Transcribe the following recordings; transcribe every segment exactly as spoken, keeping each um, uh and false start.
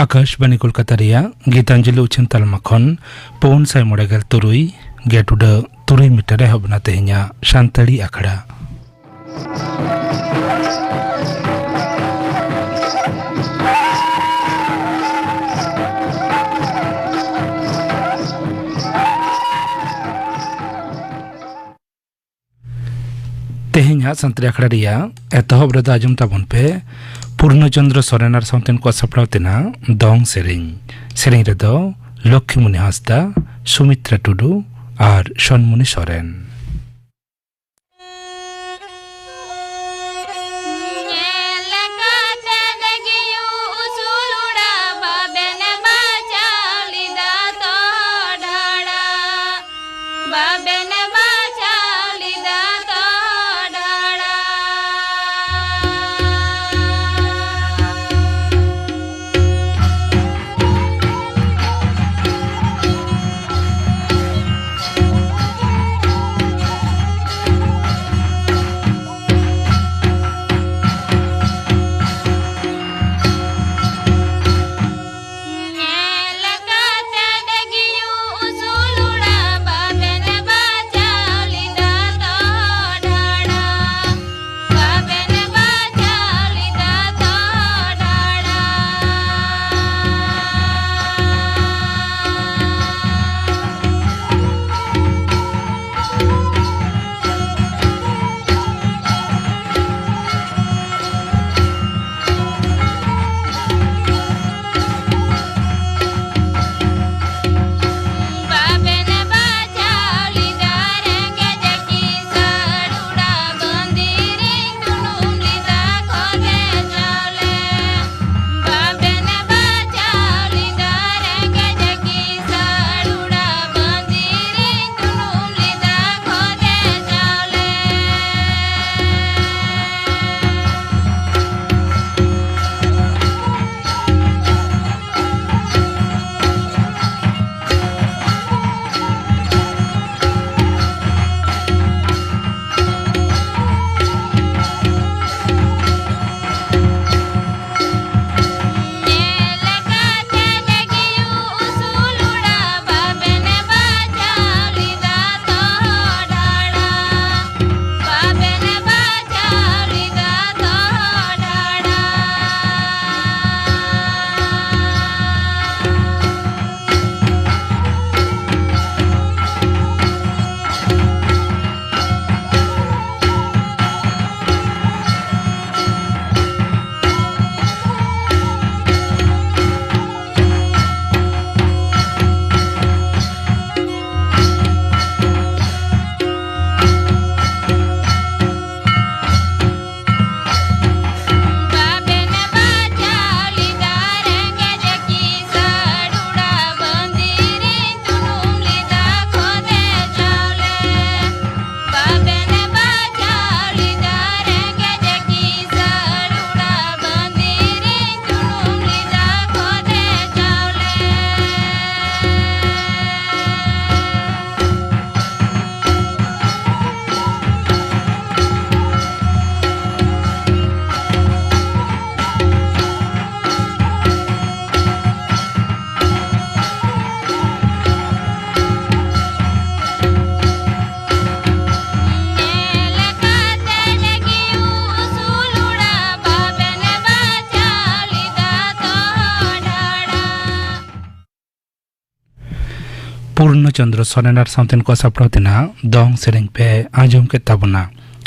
ᱟᱠᱟᱥᱵᱟᱱᱤ ᱠᱳᱞᱠᱟᱛᱟ ᱨᱮᱭᱟᱜ ᱜᱤᱛᱟᱧᱡᱚᱞᱤ ᱩᱪᱷᱟᱹᱱ ᱛᱟᱞᱢᱟ ᱠᱷᱚᱱ ᱯᱩᱱ ᱥᱟᱭ ᱢᱚᱬᱮ ᱜᱮᱞ ᱛᱩᱨᱩᱭ ᱜᱮᱴ ᱩᱰᱟᱹ ᱛᱩᱨᱩᱭ ᱢᱤᱴᱟᱨ ᱮᱦᱚᱵ ᱮᱱᱟ ᱛᱮᱦᱮᱧᱟᱜ ᱥᱟᱱᱛᱟᱲᱤ ᱟᱠᱷᱲᱟ᱾ ᱛᱮᱦᱮᱧᱟᱜ ᱥᱟᱱᱛᱟᱲᱤ ᱟᱠᱷᱲᱟ ᱨᱮᱭᱟᱜ ᱮᱛᱚᱦᱚᱵ ᱨᱮᱫᱚ ᱟᱸᱡᱚᱢ ᱛᱟᱵᱚᱱ ᱯᱮ ᱯᱩᱨᱱᱚ ᱪᱚᱱᱫᱨᱚ ᱥᱚᱨᱮᱱ ᱟᱨ ᱥᱟᱶᱛᱮᱱ ᱠᱚᱣᱟᱜ ᱥᱟᱯᱲᱟᱣ ᱛᱮᱱᱟᱜ ᱫᱚᱝ ᱥᱮᱨᱮᱧ᱾ ᱥᱮᱨᱮᱧ ᱨᱮᱫᱚ ᱞᱚᱠᱠᱷᱤᱢᱩᱱᱤ ᱦᱟᱸᱥᱫᱟ, ᱥᱩᱢᱤᱛᱨᱟ ᱴᱩᱰᱩ ᱟᱨ ᱥᱚᱱᱢᱩᱱᱤ ᱥᱚᱨᱮᱱ᱾ ᱧᱮᱞ ᱠᱟᱛᱮ ᱜᱮᱭᱩ ᱩᱥᱩᱞ ᱩᱲᱟ ᱵᱟᱵᱮᱱ ᱵᱟᱡᱟᱣ ᱞᱮᱫᱟ ᱛᱚ ᱰᱷᱟᱲᱟ, ᱵᱟᱵᱮᱱ ᱵᱟᱡᱟᱣ ᱞᱮᱫᱟ ᱛᱚ ᱰᱷᱟᱲᱟ᱾ ᱯᱩᱨᱱᱚ ᱪᱚᱱᱫᱨᱚ ᱥᱚᱨᱮᱱ ᱟᱨ ᱥᱟᱶᱛᱮᱱ ᱠᱚ ᱥᱟᱯᱲᱟᱣ ᱛᱮᱱᱟᱜ ᱫᱚᱝ ᱥᱮᱨᱮᱧ ᱯᱮ ᱟᱸᱡᱚᱢ ᱠᱮᱫ ᱛᱟᱵᱚᱱᱟ᱾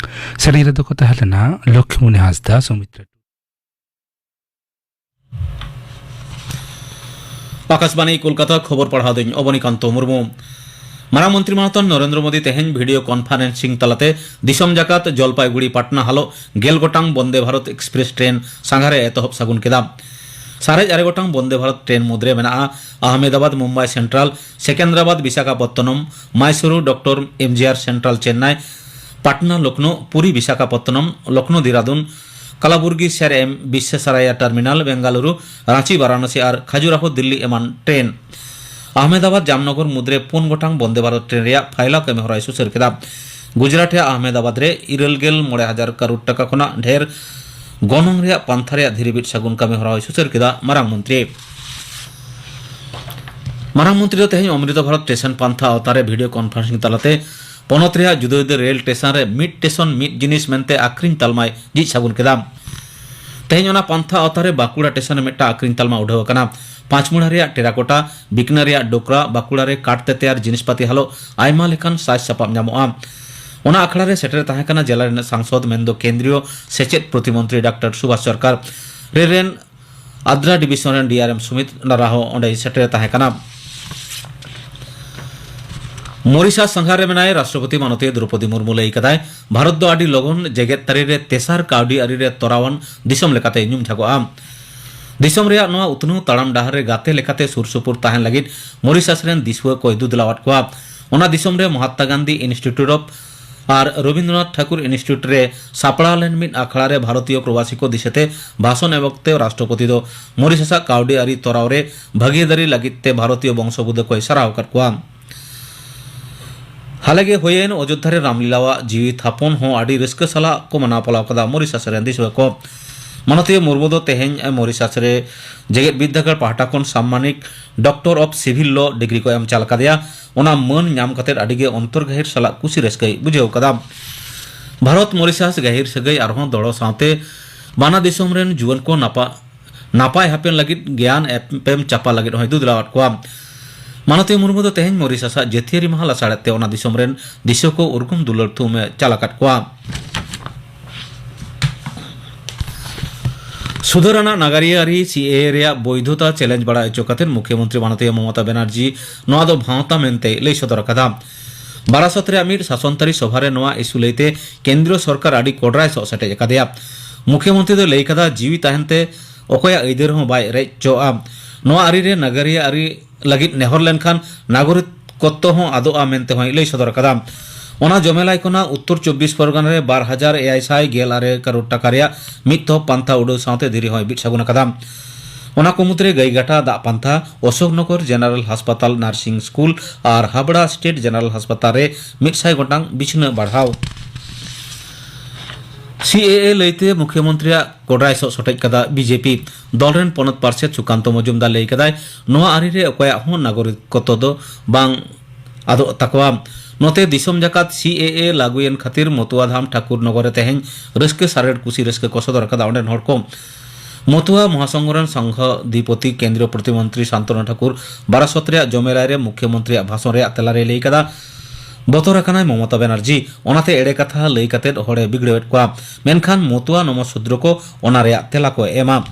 ᱥᱮᱨᱮᱧ ᱨᱮᱫᱚ ᱠᱚ ᱛᱟᱦᱮᱸ ᱞᱮᱱᱟ ᱞᱚᱠᱷᱤᱢᱩᱱᱤ ᱦᱟᱸᱥᱫᱟ, ᱥᱩᱢᱤᱛᱨᱟ᱾ ᱟᱠᱟᱥᱵᱟᱬᱤ ᱠᱳᱞᱠᱟᱛᱟ, ᱠᱷᱚᱵᱚᱨ ᱯᱟᱲᱦᱟᱣ ᱫᱟᱹᱧ ᱚᱵᱚᱱᱤᱠᱟᱱᱛᱚ ᱢᱩᱨᱢᱩ᱾ ᱢᱟᱨᱟᱝ ᱢᱚᱱᱛᱨᱤ ᱢᱟᱱᱚᱛᱟᱱ ᱱᱚᱨᱮᱱᱫᱨᱚ ᱢᱳᱫᱤ ᱛᱮᱦᱮᱧ video conferencing ᱛᱟᱞᱟᱛᱮ ᱫᱤᱥᱚᱢ ᱡᱟᱠᱟᱛ ᱡᱚᱞᱯᱟᱭᱜᱩᱲᱤ ᱯᱟᱴᱱᱟ ᱦᱟᱞᱚᱜ ᱜᱮᱞ ᱜᱚᱴᱟᱝ ᱵᱚᱱᱫᱮ ᱵᱷᱟᱨᱚᱛ ᱮᱠᱥᱯᱨᱮᱥ ᱴᱨᱮᱱ ᱥᱟᱸᱜᱷᱟᱨᱮ ᱮᱛᱚᱦᱚᱵ ᱥᱟᱹᱜᱩᱱ ᱠᱮᱫᱟ᱾ ᱥᱟᱨᱮᱡ ᱟᱨᱮ ᱜᱚᱴᱟᱝ ᱵᱚᱱᱫᱮ ᱵᱷᱟᱨᱚᱛ ᱴᱨᱮᱱ ᱢᱩᱫᱽᱨᱮ ᱢᱮᱱᱟᱜᱼᱟ ᱟᱦᱢᱮᱫᱟᱵᱟᱫᱽ ᱢᱩᱢᱵᱟᱭ ᱥᱮᱱᱴᱨᱟᱞ, ᱥᱮᱠᱮᱱᱫᱨᱟᱵᱟᱫᱽ ᱵᱤᱥᱟᱠᱷᱟᱯᱚᱛᱛᱚᱱᱚᱢ, ᱢᱟᱭᱥᱩᱨᱩ ᱰᱚᱠᱴᱚᱨ ᱮᱢ ᱡᱤ ᱟᱨ ᱥᱮᱱᱴᱨᱟᱞ ᱪᱮᱱᱱᱟᱭ, ᱯᱟᱴᱱᱟ ᱞᱚᱠᱷᱱᱳ, ᱯᱩᱨᱤ ᱵᱤᱥᱟᱠᱷᱟᱯᱚᱛᱛᱚᱱᱚᱢ, ᱞᱚᱠᱷᱱᱳ ᱫᱮᱦᱨᱟᱫᱩᱱ, ᱠᱟᱞᱟᱵᱩᱨᱜᱤ ᱥᱮᱨ ᱮᱢ ᱵᱤᱥᱥᱮᱥᱟᱨᱟᱭᱟ ᱴᱟᱨᱢᱤᱱᱟᱞ, ᱵᱮᱝᱜᱟᱞᱩᱨᱩ, ᱨᱟᱸᱪᱤ, ᱵᱟᱨᱟᱱᱚᱥᱤ ᱟᱨ ᱠᱷᱟᱡᱩᱨᱟᱦᱳ ᱫᱤᱞᱞᱤ ᱮᱢᱟᱱ ᱴᱨᱮᱱ᱾ ᱟᱦᱢᱮᱫᱟᱵᱟᱫᱽ ᱡᱟᱢᱱᱚᱜᱚᱨ ᱢᱩᱫᱽᱨᱮ ᱯᱩᱱ ᱜᱚᱴᱟᱝ ᱵᱚᱱᱫᱮ ᱵᱷᱟᱨᱚᱛ ᱴᱨᱮᱱ ᱨᱮᱭᱟᱜ ᱯᱷᱟᱭᱞᱟᱣ ᱠᱟᱹᱢᱤ ᱦᱚᱨᱟᱭ ᱥᱩᱥᱟᱹᱨ ᱠᱮᱫᱟ᱾ ᱜᱩᱡᱽᱨᱟᱴ ᱨᱮᱭᱟᱜ ᱟᱦᱢᱮᱫᱟᱵᱟᱫᱽ ᱨᱮ ᱤᱨᱟᱹᱞ ᱜᱮᱞ ᱢᱚᱬᱮ ᱦᱟᱡᱟᱨ ᱠᱟᱨᱳᱲ ᱴᱟᱠᱟ ᱠᱷᱚᱱᱟᱜ ᱰᱷᱮᱨ ᱜᱚᱱᱚᱝ ᱨᱮᱭᱟᱜ ᱯᱟᱱᱛᱷᱟ ᱨᱮᱭᱟᱜ ᱫᱷᱤᱨᱤ ᱵᱤᱫ ᱥᱟᱹᱜᱩᱱ ᱠᱟᱹᱢᱤ ᱦᱚᱨᱟ ᱦᱚᱸᱭ ᱥᱩᱥᱟᱹᱨ ᱠᱮᱫᱟ ᱢᱟᱨᱟᱝ ᱢᱚᱱᱛᱨᱤ᱾ ᱢᱟᱨᱟᱝ ᱢᱚᱱᱛᱨᱤ ᱫᱚ ᱛᱮᱦᱮᱧ ᱚᱢᱨᱤᱛᱚ ᱵᱷᱟᱨᱚᱛ ᱴᱮᱥᱚᱱ ᱯᱟᱱᱛᱷᱟ ᱟᱣᱛᱟ ᱨᱮ video conferencing ᱛᱟᱞᱟᱛᱮ ᱯᱚᱱᱚᱛ ᱨᱮᱭᱟᱜ ᱡᱩᱫᱟᱹ ᱡᱩᱫᱟᱹ ᱨᱮᱞ ᱴᱮᱥᱚᱱ ᱨᱮ ᱢᱤᱫ ᱴᱮᱥᱚᱱ ᱢᱤᱫ ᱡᱤᱱᱤᱥ ᱢᱮᱱᱛᱮ ᱟᱠᱷᱨᱤᱧ ᱛᱟᱞᱢᱟᱭ ᱡᱷᱤᱡ ᱥᱟᱹᱜᱩᱱ ᱠᱮᱫᱟ᱾ ᱛᱮᱦᱮᱧ ᱚᱱᱟ ᱯᱟᱱᱛᱷᱟ ᱟᱣᱛᱟ ᱨᱮ ᱵᱟᱸᱠᱩᱲᱟ ᱴᱮᱥᱚᱱ ᱨᱮ ᱢᱤᱫᱴᱟᱝ ᱟᱠᱷᱨᱤᱧ ᱛᱟᱞᱢᱟ ᱩᱰᱷᱟᱹᱣ ᱟᱠᱟᱱᱟ᱾ ᱯᱟᱸᱪᱢᱩᱲᱟ ᱨᱮᱭᱟᱜ ᱴᱮᱨᱟᱠᱳᱴᱟ, ᱵᱤᱠᱱᱟ ᱨᱮᱭᱟᱜ ᱰᱳᱠᱨᱟ, ᱵᱟᱸᱠᱩᱲᱟ ᱨᱮ ᱠᱟᱴ ᱛᱮ ᱛᱮᱭᱟᱨ ᱡᱤᱱᱤᱥᱯᱟᱹᱛᱤ ᱦᱟᱞᱚᱜ ᱟᱭᱢᱟ ᱞᱮᱠᱟᱱ ᱥᱟᱡᱽ ᱥᱟᱯᱟᱵ ᱧᱟᱢᱚᱜᱼᱟ᱾ ᱚᱱᱟ ᱟᱠᱷᱲᱟ ᱨᱮ ᱥᱮᱴᱮᱨ ᱛᱟᱦᱮᱸ ᱠᱟᱱᱟ ᱡᱮᱞᱟ ᱨᱮᱱᱟᱜ ᱥᱟᱝᱥᱚᱫ ᱢᱮᱱᱫᱚ ᱠᱮᱱᱫᱨᱤᱭᱚ ᱥᱮᱪᱮᱫ ᱯᱨᱚᱛᱤᱢᱚᱱᱛᱨᱤ ᱰᱟᱠᱛᱟᱨ ᱥᱩᱵᱷᱟᱥ ᱥᱚᱨᱠᱟᱨ, ᱨᱮᱞ ᱨᱮᱱ ᱟᱫᱽᱨᱟ ᱰᱤᱵᱤᱥᱚᱱ ᱨᱮᱱ ᱰᱤ ᱟᱨ ᱮᱢ ᱥᱩᱢᱤᱛ ᱱᱟᱨᱟ ᱦᱚᱸ ᱚᱸᱰᱮᱭ ᱥᱮᱴᱮᱨ ᱛᱟᱦᱮᱸ ᱠᱟᱱᱟ᱾ ᱢᱚᱨᱤᱥᱟᱥ ᱥᱟᱸᱜᱷᱟᱨ ᱨᱮ ᱢᱮᱱᱟᱭ ᱨᱟᱥᱴᱨᱚᱯᱚᱛᱤ ᱢᱟᱱᱚᱛᱤᱭᱟᱹ ᱫᱨᱚᱯᱚᱫᱤ ᱢᱩᱨᱢᱩ ᱞᱟᱹᱭ ᱠᱟᱫᱟᱭ, ᱵᱷᱟᱨᱚᱛ ᱫᱚ ᱟᱹᱰᱤ ᱞᱚᱜᱚᱱ ᱡᱮᱜᱮᱛ ᱛᱟᱹᱨᱤ ᱨᱮ ᱛᱮᱥᱟᱨ ᱠᱟᱹᱣᱰᱤ ᱟᱹᱨᱤ ᱨᱮ ᱛᱚᱨᱟᱣᱟᱱ ᱫᱤᱥᱚᱢ ᱞᱮᱠᱟᱛᱮ ᱧᱩᱢ ᱡᱷᱟᱜᱚᱜᱼᱟ᱾ ᱫᱤᱥᱚᱢ ᱨᱮᱭᱟᱜ ᱱᱚᱣᱟ ᱩᱛᱱᱟᱹᱣ ᱛᱟᱲᱟᱢ ᱰᱟᱦᱟᱨ ᱨᱮ ᱜᱟᱛᱮ ᱞᱮᱠᱟᱛᱮ ᱥᱩᱨ ᱥᱩᱯᱩᱨ ᱛᱟᱦᱮᱱ ᱞᱟᱹᱜᱤᱫ ᱢᱚᱨᱤᱥᱟᱥ ᱨᱮᱱ ᱫᱤᱥᱩᱣᱟᱹ ᱠᱚᱭ ᱫᱩᱫᱽᱞᱟᱣᱟᱫ ᱠᱚᱣᱟ᱾ ᱚᱱᱟ ᱫᱤᱥᱚᱢ ᱨᱮ ᱢᱚᱦᱟᱛᱢᱟ ᱜᱟᱱᱫᱷᱤ ᱤᱱᱥᱴᱤᱴᱭᱩᱴ ᱚᱯᱷ ᱟᱨ ᱨᱚᱵᱤᱱᱫᱨᱚᱱᱟᱛᱷ ᱴᱷᱟᱠᱩᱨ ᱤᱱᱥᱴᱤᱴᱭᱩᱴ ᱨᱮ ᱥᱟᱯᱲᱟᱣ ᱞᱮᱱ ᱢᱤᱫ ᱟᱠᱷᱲᱟ ᱨᱮ ᱵᱷᱟᱨᱚᱛᱤᱭᱚ ᱯᱨᱚᱵᱟᱥᱤ ᱠᱚ ᱫᱤᱥᱟᱹᱛᱮ ᱵᱷᱟᱥᱚᱱ ᱮᱢ ᱚᱠᱛᱮ ᱨᱟᱥᱴᱨᱚᱯᱚᱛᱤ ᱫᱚ ᱢᱚᱨᱤᱥᱟᱥ ᱟᱜ ᱠᱟᱹᱣᱰᱤ ᱟᱹᱨᱤ ᱛᱚᱨᱟᱣ ᱨᱮ ᱵᱷᱟᱹᱜᱤᱫᱟᱹᱨᱤ ᱞᱟᱹᱜᱤᱫ ᱛᱮ ᱵᱷᱟᱨᱚᱛᱤᱭᱚ ᱵᱚᱝᱥᱚ ᱵᱩᱫᱟᱹ ᱠᱚᱭ ᱥᱟᱨᱦᱟᱣ ᱟᱠᱟᱫ ᱠᱚᱣᱟ᱾ ᱦᱟᱞᱮ ᱜᱮ ᱦᱩᱭᱮᱱ ᱚᱡᱳᱫᱽᱫᱷᱟ ᱨᱮ ᱨᱟᱢᱞᱤᱞᱟᱣᱟᱜ ᱡᱤᱣᱤ ᱛᱷᱟᱯᱚᱱ ᱦᱚᱸ ᱟᱹᱰᱤ ᱨᱟᱹᱥᱠᱟᱹ ᱥᱟᱞᱟᱜ ᱠᱚ ᱢᱟᱱᱟᱣ ᱯᱟᱞᱟᱣ ᱠᱟᱫᱟ ᱢᱚᱨᱤᱥᱟᱥ ᱨᱮᱱ ᱫᱤᱥᱩᱣᱟᱹ ᱠᱚ᱾ ᱢᱟᱱᱚᱛᱤᱭᱟᱹ ᱢᱩᱨᱢᱩ ᱫᱚ ᱛᱮᱦᱮᱧ ᱢᱚᱨᱤᱥᱟᱥ ᱨᱮ ᱡᱮᱜᱮᱛ ᱵᱤᱨᱫᱟᱹᱜᱟᱲ ᱯᱟᱦᱴᱟ ᱠᱷᱚᱱ ᱥᱟᱢᱢᱟᱱᱤᱠ doctor of civil law degree ᱠᱚ ᱮᱢ ᱪᱟᱞ ᱟᱠᱟᱫᱮᱭᱟ᱾ ᱚᱱᱟ ᱢᱟᱹᱱ ᱧᱟᱢ ᱠᱟᱛᱮ ᱟᱹᱰᱤ ᱜᱮ ᱚᱱᱛᱚᱨ ᱜᱟᱹᱦᱤᱨ ᱥᱟᱞᱟᱜ ᱠᱩᱥᱤ ᱨᱟᱹᱥᱠᱟᱹᱭ ᱵᱩᱡᱷᱟᱹᱣ ᱠᱟᱫᱟ᱾ ᱵᱷᱟᱨᱚᱛ ᱢᱚᱨᱤᱥᱟᱥ ᱜᱟᱹᱦᱤᱨ ᱥᱟᱹᱜᱟᱹᱭ ᱟᱨᱦᱚᱸ ᱫᱚᱲᱚ ᱥᱟᱶᱛᱮ ᱵᱟᱱᱟ ᱫᱤᱥᱚᱢ ᱨᱮᱱ ᱡᱩᱣᱟᱹᱱ ᱠᱚ ᱱᱟᱯᱟ-, ᱱᱟᱯᱟᱭ ᱦᱟᱯᱮᱱ ᱞᱟᱹᱜᱤᱫ ᱜᱮᱭᱟᱱ ᱮᱯᱮᱢ ᱪᱟᱯᱟᱞ ᱞᱟᱹᱜᱤᱫ ᱦᱚᱸᱭ ᱫᱩᱫᱽᱞᱟᱣᱟᱫ ᱠᱚᱣᱟ᱾ ᱢᱟᱱᱚᱛᱤᱭᱟᱹ ᱢᱩᱨᱢᱩ ᱫᱚ ᱛᱮᱦᱮᱧ ᱢᱚᱨᱤᱥᱟᱥ ᱟᱜ ᱡᱟᱹᱛᱤᱭᱟᱹᱨᱤ ᱢᱟᱦᱟ ᱞᱟᱥᱟᱲᱦᱮᱫ ᱛᱮ ᱚᱱᱟ ᱫᱤᱥᱚᱢ ᱨᱮᱱ ᱫᱤᱥᱩᱣᱟᱹ ᱠᱚ ᱩᱨᱜᱩᱢ ᱫᱩᱞᱟᱹᱲ ᱛᱷᱩᱢ ᱮ ᱪᱟᱞ ᱟᱠᱟᱫ ᱠᱚᱣᱟ᱾ ᱥᱩᱫᱷᱟᱹᱨ ᱟᱱᱟᱜ ᱱᱟᱜᱟᱨᱤᱭᱟᱹ ᱟᱹᱨᱤ ᱥᱤ ᱮ ᱮ ᱨᱮᱭᱟᱜ ᱵᱳᱭᱫᱷᱚᱛᱟ ᱪᱮᱞᱮᱧᱡᱽ ᱵᱟᱲᱟ ᱦᱚᱪᱚ ᱠᱟᱛᱮ ᱢᱩᱠᱷᱭᱟᱹᱢᱚᱱᱛᱨᱤ ᱢᱟᱱᱚᱛᱤᱭᱟᱹ ᱢᱚᱢᱚᱛᱟ ᱵᱟᱱᱟᱨᱡᱤ ᱱᱚᱣᱟ ᱫᱚ ᱵᱷᱟᱶᱛᱟ ᱢᱮᱱᱛᱮᱭ ᱞᱟᱹᱭ ᱥᱚᱫᱚᱨ ᱟᱠᱟᱫᱟ᱾ ᱵᱟᱨᱟᱥᱚᱛ ᱨᱮᱭᱟᱜ ᱢᱤᱫ ᱥᱟᱥᱚᱱᱛᱟᱹᱨᱤ ᱥᱚᱵᱷᱟ ᱨᱮ ᱱᱚᱣᱟ ᱤᱥᱩ ᱞᱟᱹᱭᱛᱮ ᱠᱮᱱᱫᱨᱤᱭᱚ ᱥᱚᱨᱠᱟᱨ ᱟᱹᱰᱤ ᱠᱚᱰᱨᱟᱭ ᱥᱚᱜ ᱥᱮᱴᱮᱡ ᱟᱠᱟᱫᱮᱭᱟ᱾ ᱢᱩᱠᱷᱭᱟᱹᱢᱚᱱᱛᱨᱤ ᱫᱚᱭ ᱞᱟᱹᱭ ᱠᱟᱫᱟ, ᱡᱤᱣᱤ ᱛᱟᱦᱮᱱ ᱛᱮ ᱚᱠᱚᱭᱟᱜ ᱟᱹᱭᱫᱟᱹᱨ ᱦᱚᱸ ᱵᱟᱭ ᱨᱮᱡ ᱦᱚᱪᱚᱣᱟᱜᱼᱟ᱾ ᱱᱚᱣᱟ ᱟᱹᱨᱤ ᱨᱮ ᱱᱟᱜᱟᱨᱤᱭᱟᱹ ᱟᱹᱨᱤ ᱞᱟᱹᱜᱤᱫ ᱱᱮᱦᱚᱨ ᱞᱮᱱᱠᱷᱟᱱ ᱱᱟᱜᱚᱨᱤᱠᱚᱛᱛᱚ ᱦᱚᱸ ᱟᱫᱚᱜᱼᱟ ᱢᱮᱱᱛᱮ ᱦᱚᱸᱭ ᱞᱟᱹᱭ ᱥᱚᱫᱚᱨ ᱟᱠᱟᱫᱟ᱾ ᱚᱱᱟ ᱡᱚᱢᱮᱞᱟᱭ ᱠᱷᱚᱱᱟᱜ ᱩᱛᱛᱚᱨ ᱪᱚᱵᱵᱤᱥ ᱯᱚᱨᱜᱚᱱᱟ ᱨᱮ ᱵᱟᱨ ᱦᱟᱡᱟᱨ ᱮᱭᱟᱭ ᱥᱟᱭ ᱜᱮᱞ ᱟᱨᱮ ᱠᱟᱨᱳᱲ ᱴᱟᱠᱟ ᱨᱮᱭᱟᱜ ᱢᱤᱫ ᱛᱚᱦᱚᱵ ᱯᱟᱱᱛᱷᱟ ᱩᱰᱟᱹᱣ ᱥᱟᱶᱛᱮ ᱫᱷᱤᱨᱤ ᱦᱚᱸᱭ ᱵᱤᱫ ᱥᱟᱹᱜᱩᱱ ᱟᱠᱟᱫᱟ᱾ ᱚᱱᱟ ᱠᱚ ᱢᱩᱫᱽᱨᱮ ᱜᱟᱹᱭᱜᱷᱟᱴᱟ ᱫᱟᱜ ᱯᱟᱱᱛᱷᱟ, ᱚᱥᱳᱠᱱᱚᱜᱚᱨ ᱡᱮᱱᱟᱨᱟᱞ ᱦᱟᱥᱯᱟᱛᱟᱞ ᱱᱟᱨᱥᱤᱝ ᱥᱠᱩᱞ ᱟᱨ ᱦᱟᱵᱲᱟ ᱥᱴᱮᱴ ᱡᱮᱱᱟᱨᱟᱞ ᱦᱟᱥᱯᱟᱛᱟᱞ ᱨᱮ ᱢᱤᱫ ᱥᱟᱭ ᱜᱚᱴᱟᱝ ᱵᱤᱪᱷᱱᱟᱹ ᱵᱟᱲᱦᱟᱣ᱾ ᱥᱤ ᱮ ᱮ ᱞᱟᱹᱭᱛᱮ ᱢᱩᱠᱷᱭᱟᱹᱢᱚᱱᱛᱨᱤᱭᱟᱜ ᱠᱚᱰᱨᱟᱭ ᱥᱚᱜ ᱥᱚᱴᱮᱡ ᱠᱟᱫᱟ ᱵᱤ ᱡᱮ ᱯᱤ᱾ ᱫᱚᱞ ᱨᱮᱱ ᱯᱚᱱᱚᱛ ᱯᱟᱨᱥᱮᱛ ᱥᱩᱠᱟᱱᱛᱚ ᱢᱚᱡᱩᱢᱫᱟᱨ ᱞᱟᱹᱭ ᱠᱟᱫᱟᱭ, ᱱᱚᱣᱟ ᱟᱹᱨᱤ ᱨᱮ ᱚᱠᱚᱭᱟᱜ ᱦᱚᱸ ᱱᱟᱜᱚᱨᱤᱠᱚᱛᱛᱚ ᱫᱚ ᱵᱟᱝ ᱟᱫᱚᱜ ᱛᱟᱠᱚᱣᱟ᱾ ᱱᱚᱛᱮ ᱫᱤᱥᱚᱢ ᱡᱟᱠᱟᱛ ᱥᱤ ᱮ ᱮ ᱞᱟᱹᱜᱩᱭᱮᱱ ᱠᱷᱟᱹᱛᱤᱨ ᱢᱚᱛᱩᱣᱟ ᱫᱷᱟᱢ ᱴᱷᱟᱠᱩᱨ ᱱᱚᱜᱚᱨ ᱨᱮ ᱛᱮᱦᱮᱧ ᱨᱟᱹᱥᱠᱟᱹ ᱥᱟᱨᱮᱲ ᱠᱩᱥᱤ ᱨᱟᱹᱥᱠᱟᱹ ᱠᱚ ᱥᱚᱫᱚᱨ ᱟᱠᱟᱫᱟ ᱚᱸᱰᱮᱱ ᱦᱚᱲ ᱠᱚ᱾ ᱢᱚᱛᱩᱣᱟ ᱢᱚᱦᱟᱥᱚᱝᱜᱷᱚ ᱨᱮᱱ ᱥᱚᱝᱜᱷᱚ ᱫᱷᱤᱯᱚᱛᱤ ᱠᱮᱱᱫᱨᱤᱭᱚ ᱯᱨᱚᱛᱤᱢᱚᱱᱛᱨᱤ ᱥᱟᱱᱛᱚᱱᱟ ᱴᱷᱟᱠᱩᱨ ᱵᱟᱨᱟᱥᱚᱛ ᱨᱮᱭᱟᱜ ᱡᱚᱢᱮᱞᱟᱭ ᱨᱮ ᱢᱩᱠᱷᱭᱟᱹᱢᱚᱱᱛᱨᱤᱭᱟᱜ ᱵᱷᱟᱥᱚᱱ ᱨᱮᱭᱟᱜ ᱛᱮᱞᱟ ᱨᱮᱭ ᱞᱟᱹᱭ ᱠᱟᱫᱟ, ᱵᱚᱛᱚᱨ ᱟᱠᱟᱱᱟᱭ ᱢᱚᱢᱚᱛᱟ ᱵᱟᱱᱟᱨᱡᱤ, ᱚᱱᱟᱛᱮ ᱮᱲᱮ ᱠᱟᱛᱷᱟ ᱞᱟᱹᱭ ᱠᱟᱛᱮᱫ ᱦᱚᱲᱮ ᱵᱤᱜᱽᱲᱟᱹᱣᱮᱫ ᱠᱚᱣᱟ᱾ ᱢᱮᱱᱠᱷᱟᱱ ᱢᱚᱛᱩᱣᱟ ᱱᱚᱢᱚ ᱥᱩᱫᱨᱚ ᱠᱚ ᱚᱱᱟ ᱨᱮᱭᱟᱜ ᱛᱮᱞᱟ ᱠᱚ ᱮᱢᱟ᱾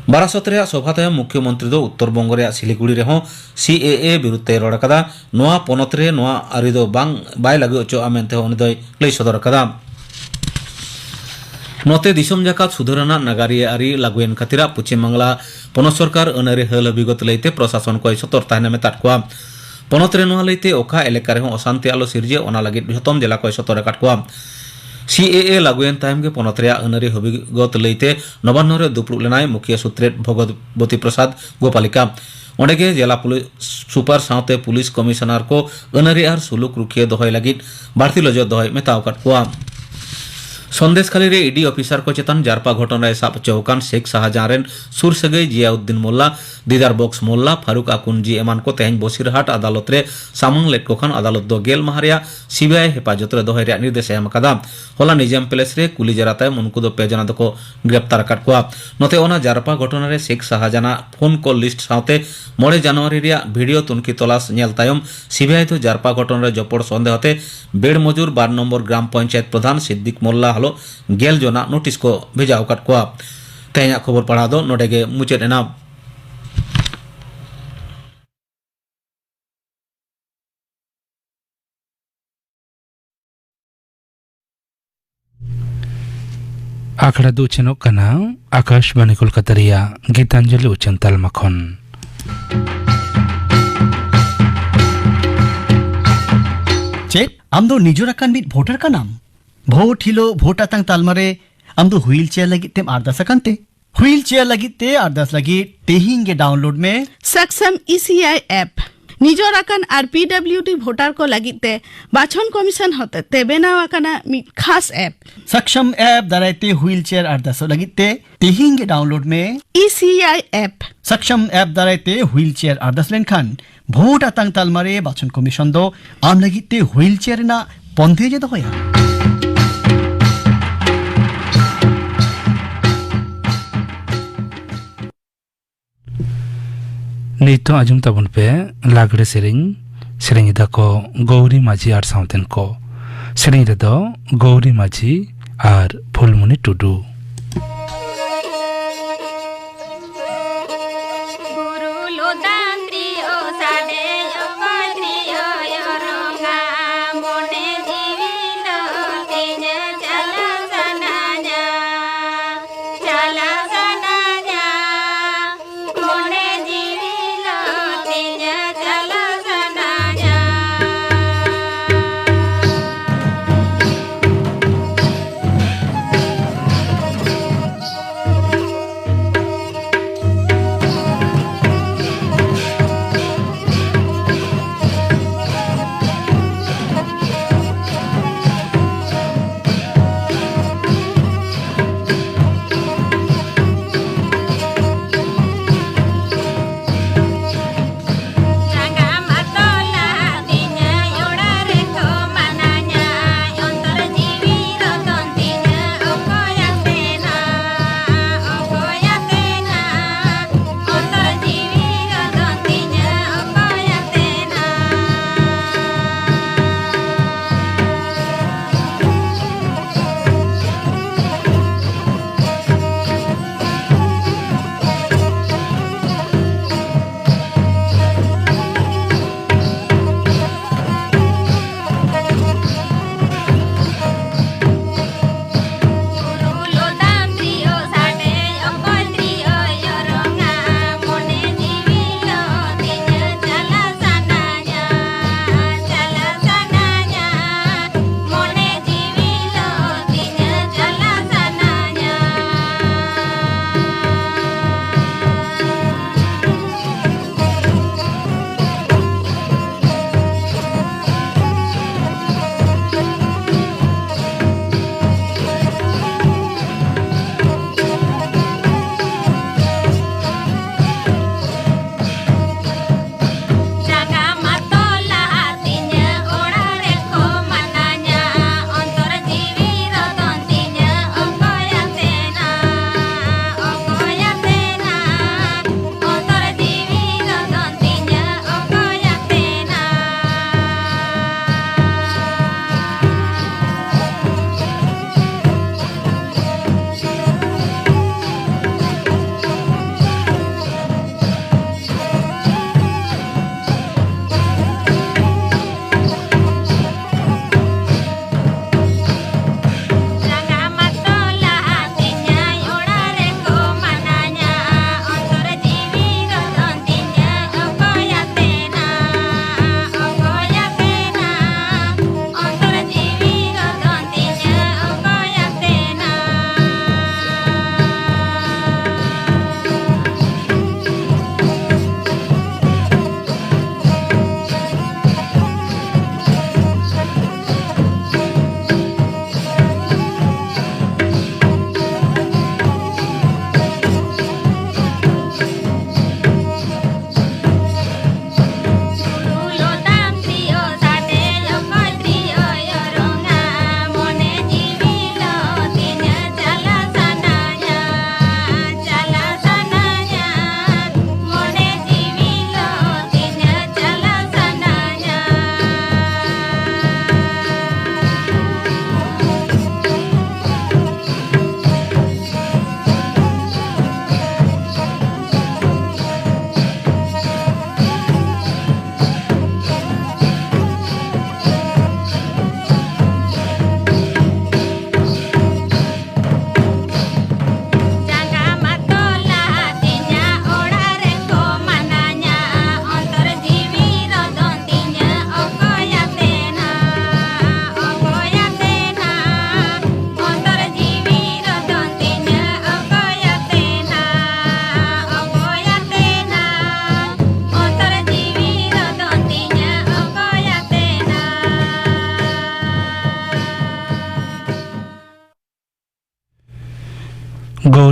ᱵᱟᱨᱟᱥᱚᱛ ᱨᱮᱭᱟᱜ ᱥᱚᱵᱷᱟ ᱛᱟᱭᱚᱢ ᱢᱩᱠᱷᱭᱚᱢᱚᱱᱛᱨᱤ ᱫᱚ ᱩᱛᱛᱚᱨ ᱵᱚᱝᱜᱚ ᱨᱮᱭᱟᱜ ᱥᱤᱞᱤᱜᱩᱲᱤ ᱨᱮᱦᱚᱸ ᱥᱤ ᱮ ᱮ ᱵᱤᱨᱩᱫᱷ ᱛᱮᱭ ᱨᱚᱲ ᱟᱠᱟᱫᱟ᱾ ᱱᱚᱣᱟ ᱯᱚᱱᱚᱛ ᱨᱮ ᱱᱚᱣᱟ ᱟᱹᱨᱤ ᱫᱚ ᱵᱟᱝ, ᱵᱟᱭ ᱞᱟᱹᱜᱩ ᱦᱚᱪᱚᱜᱼᱟ ᱢᱮᱱᱛᱮ ᱦᱚᱸ ᱩᱱᱤ ᱫᱚᱭ ᱞᱟᱹᱭ ᱥᱚᱫᱚᱨ ᱟᱠᱟᱫᱟ᱾ ᱱᱚᱛᱮ ᱫᱤᱥᱚᱢ ᱡᱟᱠᱟᱛ ᱥᱩᱫᱷᱟᱹᱨ ᱟᱱᱟᱜ ᱱᱟᱜᱟᱨᱤᱭᱟᱹ ᱟᱹᱨᱤ ᱞᱟᱹᱜᱩᱭᱮᱱ ᱠᱷᱟᱹᱛᱤᱨᱟᱜ ᱯᱚᱪᱷᱤᱢ ᱵᱟᱝᱞᱟ ᱯᱚᱱᱚᱛ ᱥᱚᱨᱠᱟᱨ ᱟᱹᱱ ᱟᱹᱨᱤ ᱦᱟᱹᱞ ᱦᱟᱹᱵᱤᱜᱚᱛ ᱞᱟᱹᱭᱛᱮ ᱯᱨᱚᱥᱟᱥᱚᱱ ᱠᱚᱭ ᱥᱚᱛᱚᱨ ᱛᱟᱦᱮᱱ ᱮ ᱢᱮᱛᱟᱫ ᱠᱚᱣᱟ᱾ ᱯᱚᱱᱚᱛ ᱨᱮ ᱱᱚᱣᱟ ᱞᱟᱹᱭᱛᱮ ᱚᱠᱟ ᱮᱞᱟᱠᱟ ᱨᱮᱦᱚᱸ ᱚᱥᱟᱱᱛᱤ ᱟᱞᱚ ᱥᱤᱨᱡᱟᱹᱜ, ᱚᱱᱟ ᱞᱟᱹᱜᱤᱫ ᱡᱷᱚᱛᱚᱢ ᱡᱮᱞᱟ ᱠᱚᱭ ᱥᱚᱛᱚᱨ ᱟᱠᱟᱫ ᱠᱚᱣᱟ᱾ ᱥᱤ ᱮ ᱮ ᱞᱟᱹᱜᱩᱭᱮᱱ ᱛᱟᱭᱚᱢ ᱜᱮ ᱯᱚᱱᱚᱛ ᱨᱮᱭᱟᱜ ᱟᱹᱱ ᱟᱹᱨᱤ ᱦᱟᱹᱵᱤᱜᱚᱛ ᱞᱟᱹᱭᱛᱮ ᱱᱚᱵᱟᱱᱱᱚ ᱨᱮ ᱫᱩᱯᱲᱩᱵ ᱞᱮᱱᱟᱭ ᱢᱩᱠᱷᱤᱭᱟᱹ ᱥᱩᱛᱨᱮᱛ ᱵᱷᱚᱜᱚᱵᱚᱛᱤ ᱯᱨᱚᱥᱟᱫᱽ ᱜᱳᱯᱟᱞᱤᱠᱟ᱾ ᱚᱸᱰᱮ ᱜᱮ ᱡᱮᱞᱟ ᱯᱩᱞᱤᱥ ᱥᱩᱯᱟᱨ ᱥᱟᱶᱛᱮ ᱯᱩᱞᱤᱥ ᱠᱚᱢᱤᱥᱚᱱᱟᱨ ᱠᱚ ᱟᱹᱱ ᱟᱹᱨᱤ ᱟᱨ ᱥᱩᱞᱩᱠ ᱨᱩᱠᱷᱤᱭᱟᱹ ᱫᱚᱦᱚᱭ ᱞᱟᱹᱜᱤᱫ ᱵᱟᱹᱲᱛᱤ ᱱᱚᱡᱚᱨ ᱫᱚᱦᱚᱭ ᱢᱮᱛᱟᱣ ᱟᱠᱟᱫ ᱠᱚᱣᱟ᱾ ᱥᱚᱱᱫᱮᱥᱠᱷᱟᱞᱤ ᱨᱮ ᱤᱰᱤ ᱚᱯᱷᱤᱥᱟᱨ ᱠᱚ ᱪᱮᱛᱟᱱ ᱡᱟᱨᱯᱟ ᱜᱷᱚᱴᱚᱱ ᱨᱮ ᱥᱟᱵ ᱦᱚᱪᱚ ᱟᱠᱟᱱ ᱥᱮᱠ ᱥᱟᱦᱟᱡᱟᱦᱟᱱ ᱨᱮᱱ ᱥᱩᱨ ᱥᱟᱹᱜᱟᱹᱭ ᱡᱤᱭᱟᱩᱫᱫᱤᱱ ᱢᱳᱞᱞᱟ, ᱫᱤᱫᱟᱨ ᱵᱚᱠᱥ ᱢᱳᱞᱞᱟ, ᱯᱷᱟᱨᱩᱠ ᱟᱠᱩᱱᱡᱤ ᱮᱢᱟᱱ ᱠᱚ ᱛᱮᱦᱮᱧ ᱵᱚᱥᱤᱨᱦᱟᱴ ᱟᱫᱟᱞᱚᱛ ᱨᱮ ᱥᱟᱢᱟᱝ ᱞᱮᱫ ᱠᱚ ᱠᱷᱟᱱ ᱟᱫᱟᱞᱚᱛ ᱫᱚ ᱜᱮᱞ ᱢᱟᱦᱟ ᱨᱮᱭᱟᱜ ᱥᱤᱵᱤᱟᱭ ᱦᱮᱯᱟᱡᱚᱛ ᱨᱮ ᱫᱚᱦᱚᱭ ᱨᱮᱭᱟᱜ ᱱᱤᱨᱫᱮᱥ ᱮ ᱮᱢ ᱟᱠᱟᱫᱟ᱾ ᱦᱚᱞᱟ ᱱᱤᱡᱟᱢ ᱯᱮᱞᱮᱥ ᱨᱮ ᱠᱩᱞᱤ ᱡᱮᱨᱟ ᱛᱟᱭᱚᱢ ᱩᱱᱠᱩ ᱫᱚ ᱯᱮ ᱡᱚᱱᱟ ᱫᱚᱠᱚ ᱜᱨᱮᱯᱛᱟᱨ ᱟᱠᱟᱫ ᱠᱚᱣᱟ᱾ ᱱᱚᱛᱮ, ᱚᱱᱟ ᱡᱟᱨᱯᱟ ᱜᱷᱚᱴᱚᱱᱟ ᱨᱮ ᱥᱮᱠ ᱥᱟᱦᱟᱡᱟᱱᱟᱜ ᱯᱷᱳᱱ ᱠᱚᱞ ᱞᱤᱥᱴ ᱥᱟᱶᱛᱮ ᱢᱚᱬᱮ ᱡᱟᱱᱩᱣᱟᱨᱤ ᱨᱮᱭᱟᱜ ᱵᱷᱤᱰᱤᱭᱳ ᱛᱩᱱᱠᱷᱤ ᱛᱚᱞᱟᱥ ᱧᱮᱞ ᱛᱟᱭᱚᱢ ᱥᱤᱵᱤᱟᱭ ᱫᱚ ᱡᱟᱨᱯᱟ ᱜᱷᱚᱴᱚᱱᱟ ᱨᱮ ᱡᱚᱯᱚᱲ ᱥᱚᱱᱫᱮᱦᱚ ᱛᱮ ᱵᱮᱲ ᱢᱚᱡᱩᱨ ᱵᱟᱨ ᱱᱚᱢᱵᱚᱨ ᱜᱨᱟᱢ ᱯᱚᱧᱪᱟᱭᱮᱛ ᱯᱨᱚᱫᱷᱟᱱ ᱥᱤᱫᱫᱤᱠ ᱢᱳᱞᱞᱟ ᱦᱟᱞᱚ ᱜᱮᱞ ᱡᱚᱱᱟᱜ ᱱᱳᱴᱤᱥ ᱠᱚ ᱵᱷᱮᱡᱟ ᱟᱠᱟᱫ ᱠᱚᱣᱟ᱾ ᱛᱮᱦᱮᱧᱟᱜ ᱠᱷᱚᱵᱚᱨ ᱯᱟᱲᱦᱟᱣ ᱫᱚ ᱱᱚᱰᱮ ᱜᱮ ᱢᱩᱪᱟᱹᱫ ᱮᱱᱟ᱾ ᱟᱠᱷᱲᱟ ᱫᱚ ᱩᱪᱷᱟᱹᱱᱚᱜ ᱠᱟᱱᱟ ᱟᱠᱟᱥᱵᱟᱱᱤ ᱠᱳᱞᱠᱟᱛᱟ ᱨᱮᱭᱟᱜ ᱜᱤᱛᱟᱧᱡᱚᱞᱤ ᱩᱪᱷᱟᱹᱱ ᱛᱟᱞᱢᱟ ᱠᱷᱚᱱ᱾ ᱪᱮᱫ ᱟᱢ ᱫᱚ ᱱᱤᱡᱚᱨ ᱟᱠᱟᱱ ᱢᱤᱫ ᱵᱷᱳᱴᱟᱨ ᱠᱟᱱᱟᱢ? ᱵᱷᱳᱴ ᱦᱤᱞᱳᱜ ᱵᱷᱳᱴ ᱟᱛᱟᱝ ᱛᱟᱞᱢᱟ ᱨᱮ ᱟᱢ ᱫᱚ ᱦᱩᱭᱤᱞ ᱪᱮᱭᱟᱨ ᱞᱟᱹᱜᱤᱫ ᱛᱮᱢ ᱟᱨᱫᱟᱥ ᱟᱠᱟᱱ ᱛᱮ? ᱦᱩᱭᱤᱞ ᱪᱮᱭᱟᱨ ᱞᱟᱹᱜᱤᱫ ᱛᱮ ᱟᱨᱫᱟᱥ ᱞᱟᱹᱜᱤᱫ ᱛᱮᱦᱮᱧ ᱜᱮ ᱰᱟᱣᱩᱱᱞᱳᱰ ᱢᱮ ᱥᱟᱠᱥᱟᱢ ᱤ ᱥᱤ ᱟᱭ ᱮᱯ᱾ ᱱᱤᱡᱚᱨ ᱟᱠᱟᱱ ᱟᱨ ᱯᱤ ᱰᱟᱵᱞᱤᱭᱩ ᱰᱤ ᱵᱷᱳᱴᱟᱨ ᱠᱚ ᱞᱟᱹᱜᱤᱫ ᱛᱮ ᱵᱟᱪᱷᱚᱱ ᱠᱚᱢᱤᱥᱚᱱ ᱦᱚᱛᱮᱛᱮ ᱵᱮᱱᱟᱣ ᱟᱠᱟᱱᱟ ᱢᱤᱫ ᱠᱷᱟᱥ ᱮᱯ᱾ ᱥᱟᱠᱥᱟᱢ ᱮᱯ ᱫᱟᱨᱟᱭ ᱛᱮ ᱦᱩᱭᱤᱞ ᱪᱮᱭᱟᱨ ᱟᱨᱫᱟᱥᱚᱜ ᱞᱟᱹᱜᱤᱫ ᱛᱮ ᱛᱮᱦᱮᱧ ᱜᱮ ᱰᱟᱣᱩᱱᱞᱳᱰ ᱢᱮ E C I app. ᱥᱟᱠᱥᱟᱢ app ᱫᱟᱨᱟᱭ ᱛᱮ ᱦᱩᱭᱤᱞ ᱪᱮᱭᱟᱨ ᱟᱨᱫᱟᱥ ᱞᱮᱱᱠᱷᱟᱱ ᱵᱷᱳᱴ ᱟᱛᱟᱝ ᱛᱟᱞᱢᱟ ᱨᱮ ᱵᱟᱪᱷᱚᱱ ᱠᱚᱢᱤᱥᱚᱱ ᱫᱚ ᱟᱢ ᱞᱟᱹᱜᱤᱫ ᱛᱮ ᱦᱩᱭᱤᱞ ᱪᱮᱭᱟᱨ ᱨᱮᱱᱟᱜ ᱵᱚᱱᱫᱮᱡ ᱮ ᱫᱚᱦᱚᱭᱟ᱾ ᱱᱤᱛᱚᱜ ᱟᱸᱡᱚᱢ ᱛᱟᱵᱚᱱ ᱯᱮ ᱞᱟᱜᱽᱲᱮ ᱥᱮᱨᱮᱧ᱾ ᱥᱮᱨᱮᱧ ᱮᱫᱟ ᱠᱚ ᱜᱳᱣᱨᱤ ᱢᱟᱹᱡᱷᱤ ᱟᱨ ᱥᱟᱶᱛᱮᱱ ᱠᱚ᱾ ᱥᱮᱨᱮᱧ ᱨᱮᱫᱚ ᱜᱳᱣᱨᱤ ᱢᱟᱹᱡᱷᱤ ᱟᱨ ᱯᱷᱩᱞᱢᱩᱱᱤ ᱴᱩᱰᱩ᱾ ᱜᱩᱨᱩ ᱞᱚᱫᱟᱱ ᱛᱤᱭᱳ ᱥᱟᱰᱮ ᱚᱠᱚᱭ ᱛᱤᱭᱳ ᱚᱨᱚᱝᱟ, ᱢᱚᱱᱮ ᱡᱤᱣᱤ ᱞᱚ ᱛᱤᱧᱟ ᱪᱟᱞᱟᱣ ᱥᱟᱱᱟᱧᱟ, ᱪᱟᱞᱟᱣ ᱥᱟᱱᱟᱧᱟ, ᱢᱚᱱᱮ ᱡᱤᱣᱤ ᱞᱚ ᱛᱤᱧᱟ ᱪᱟᱞᱟᱣ ᱥᱟᱱᱟᱧᱟ᱾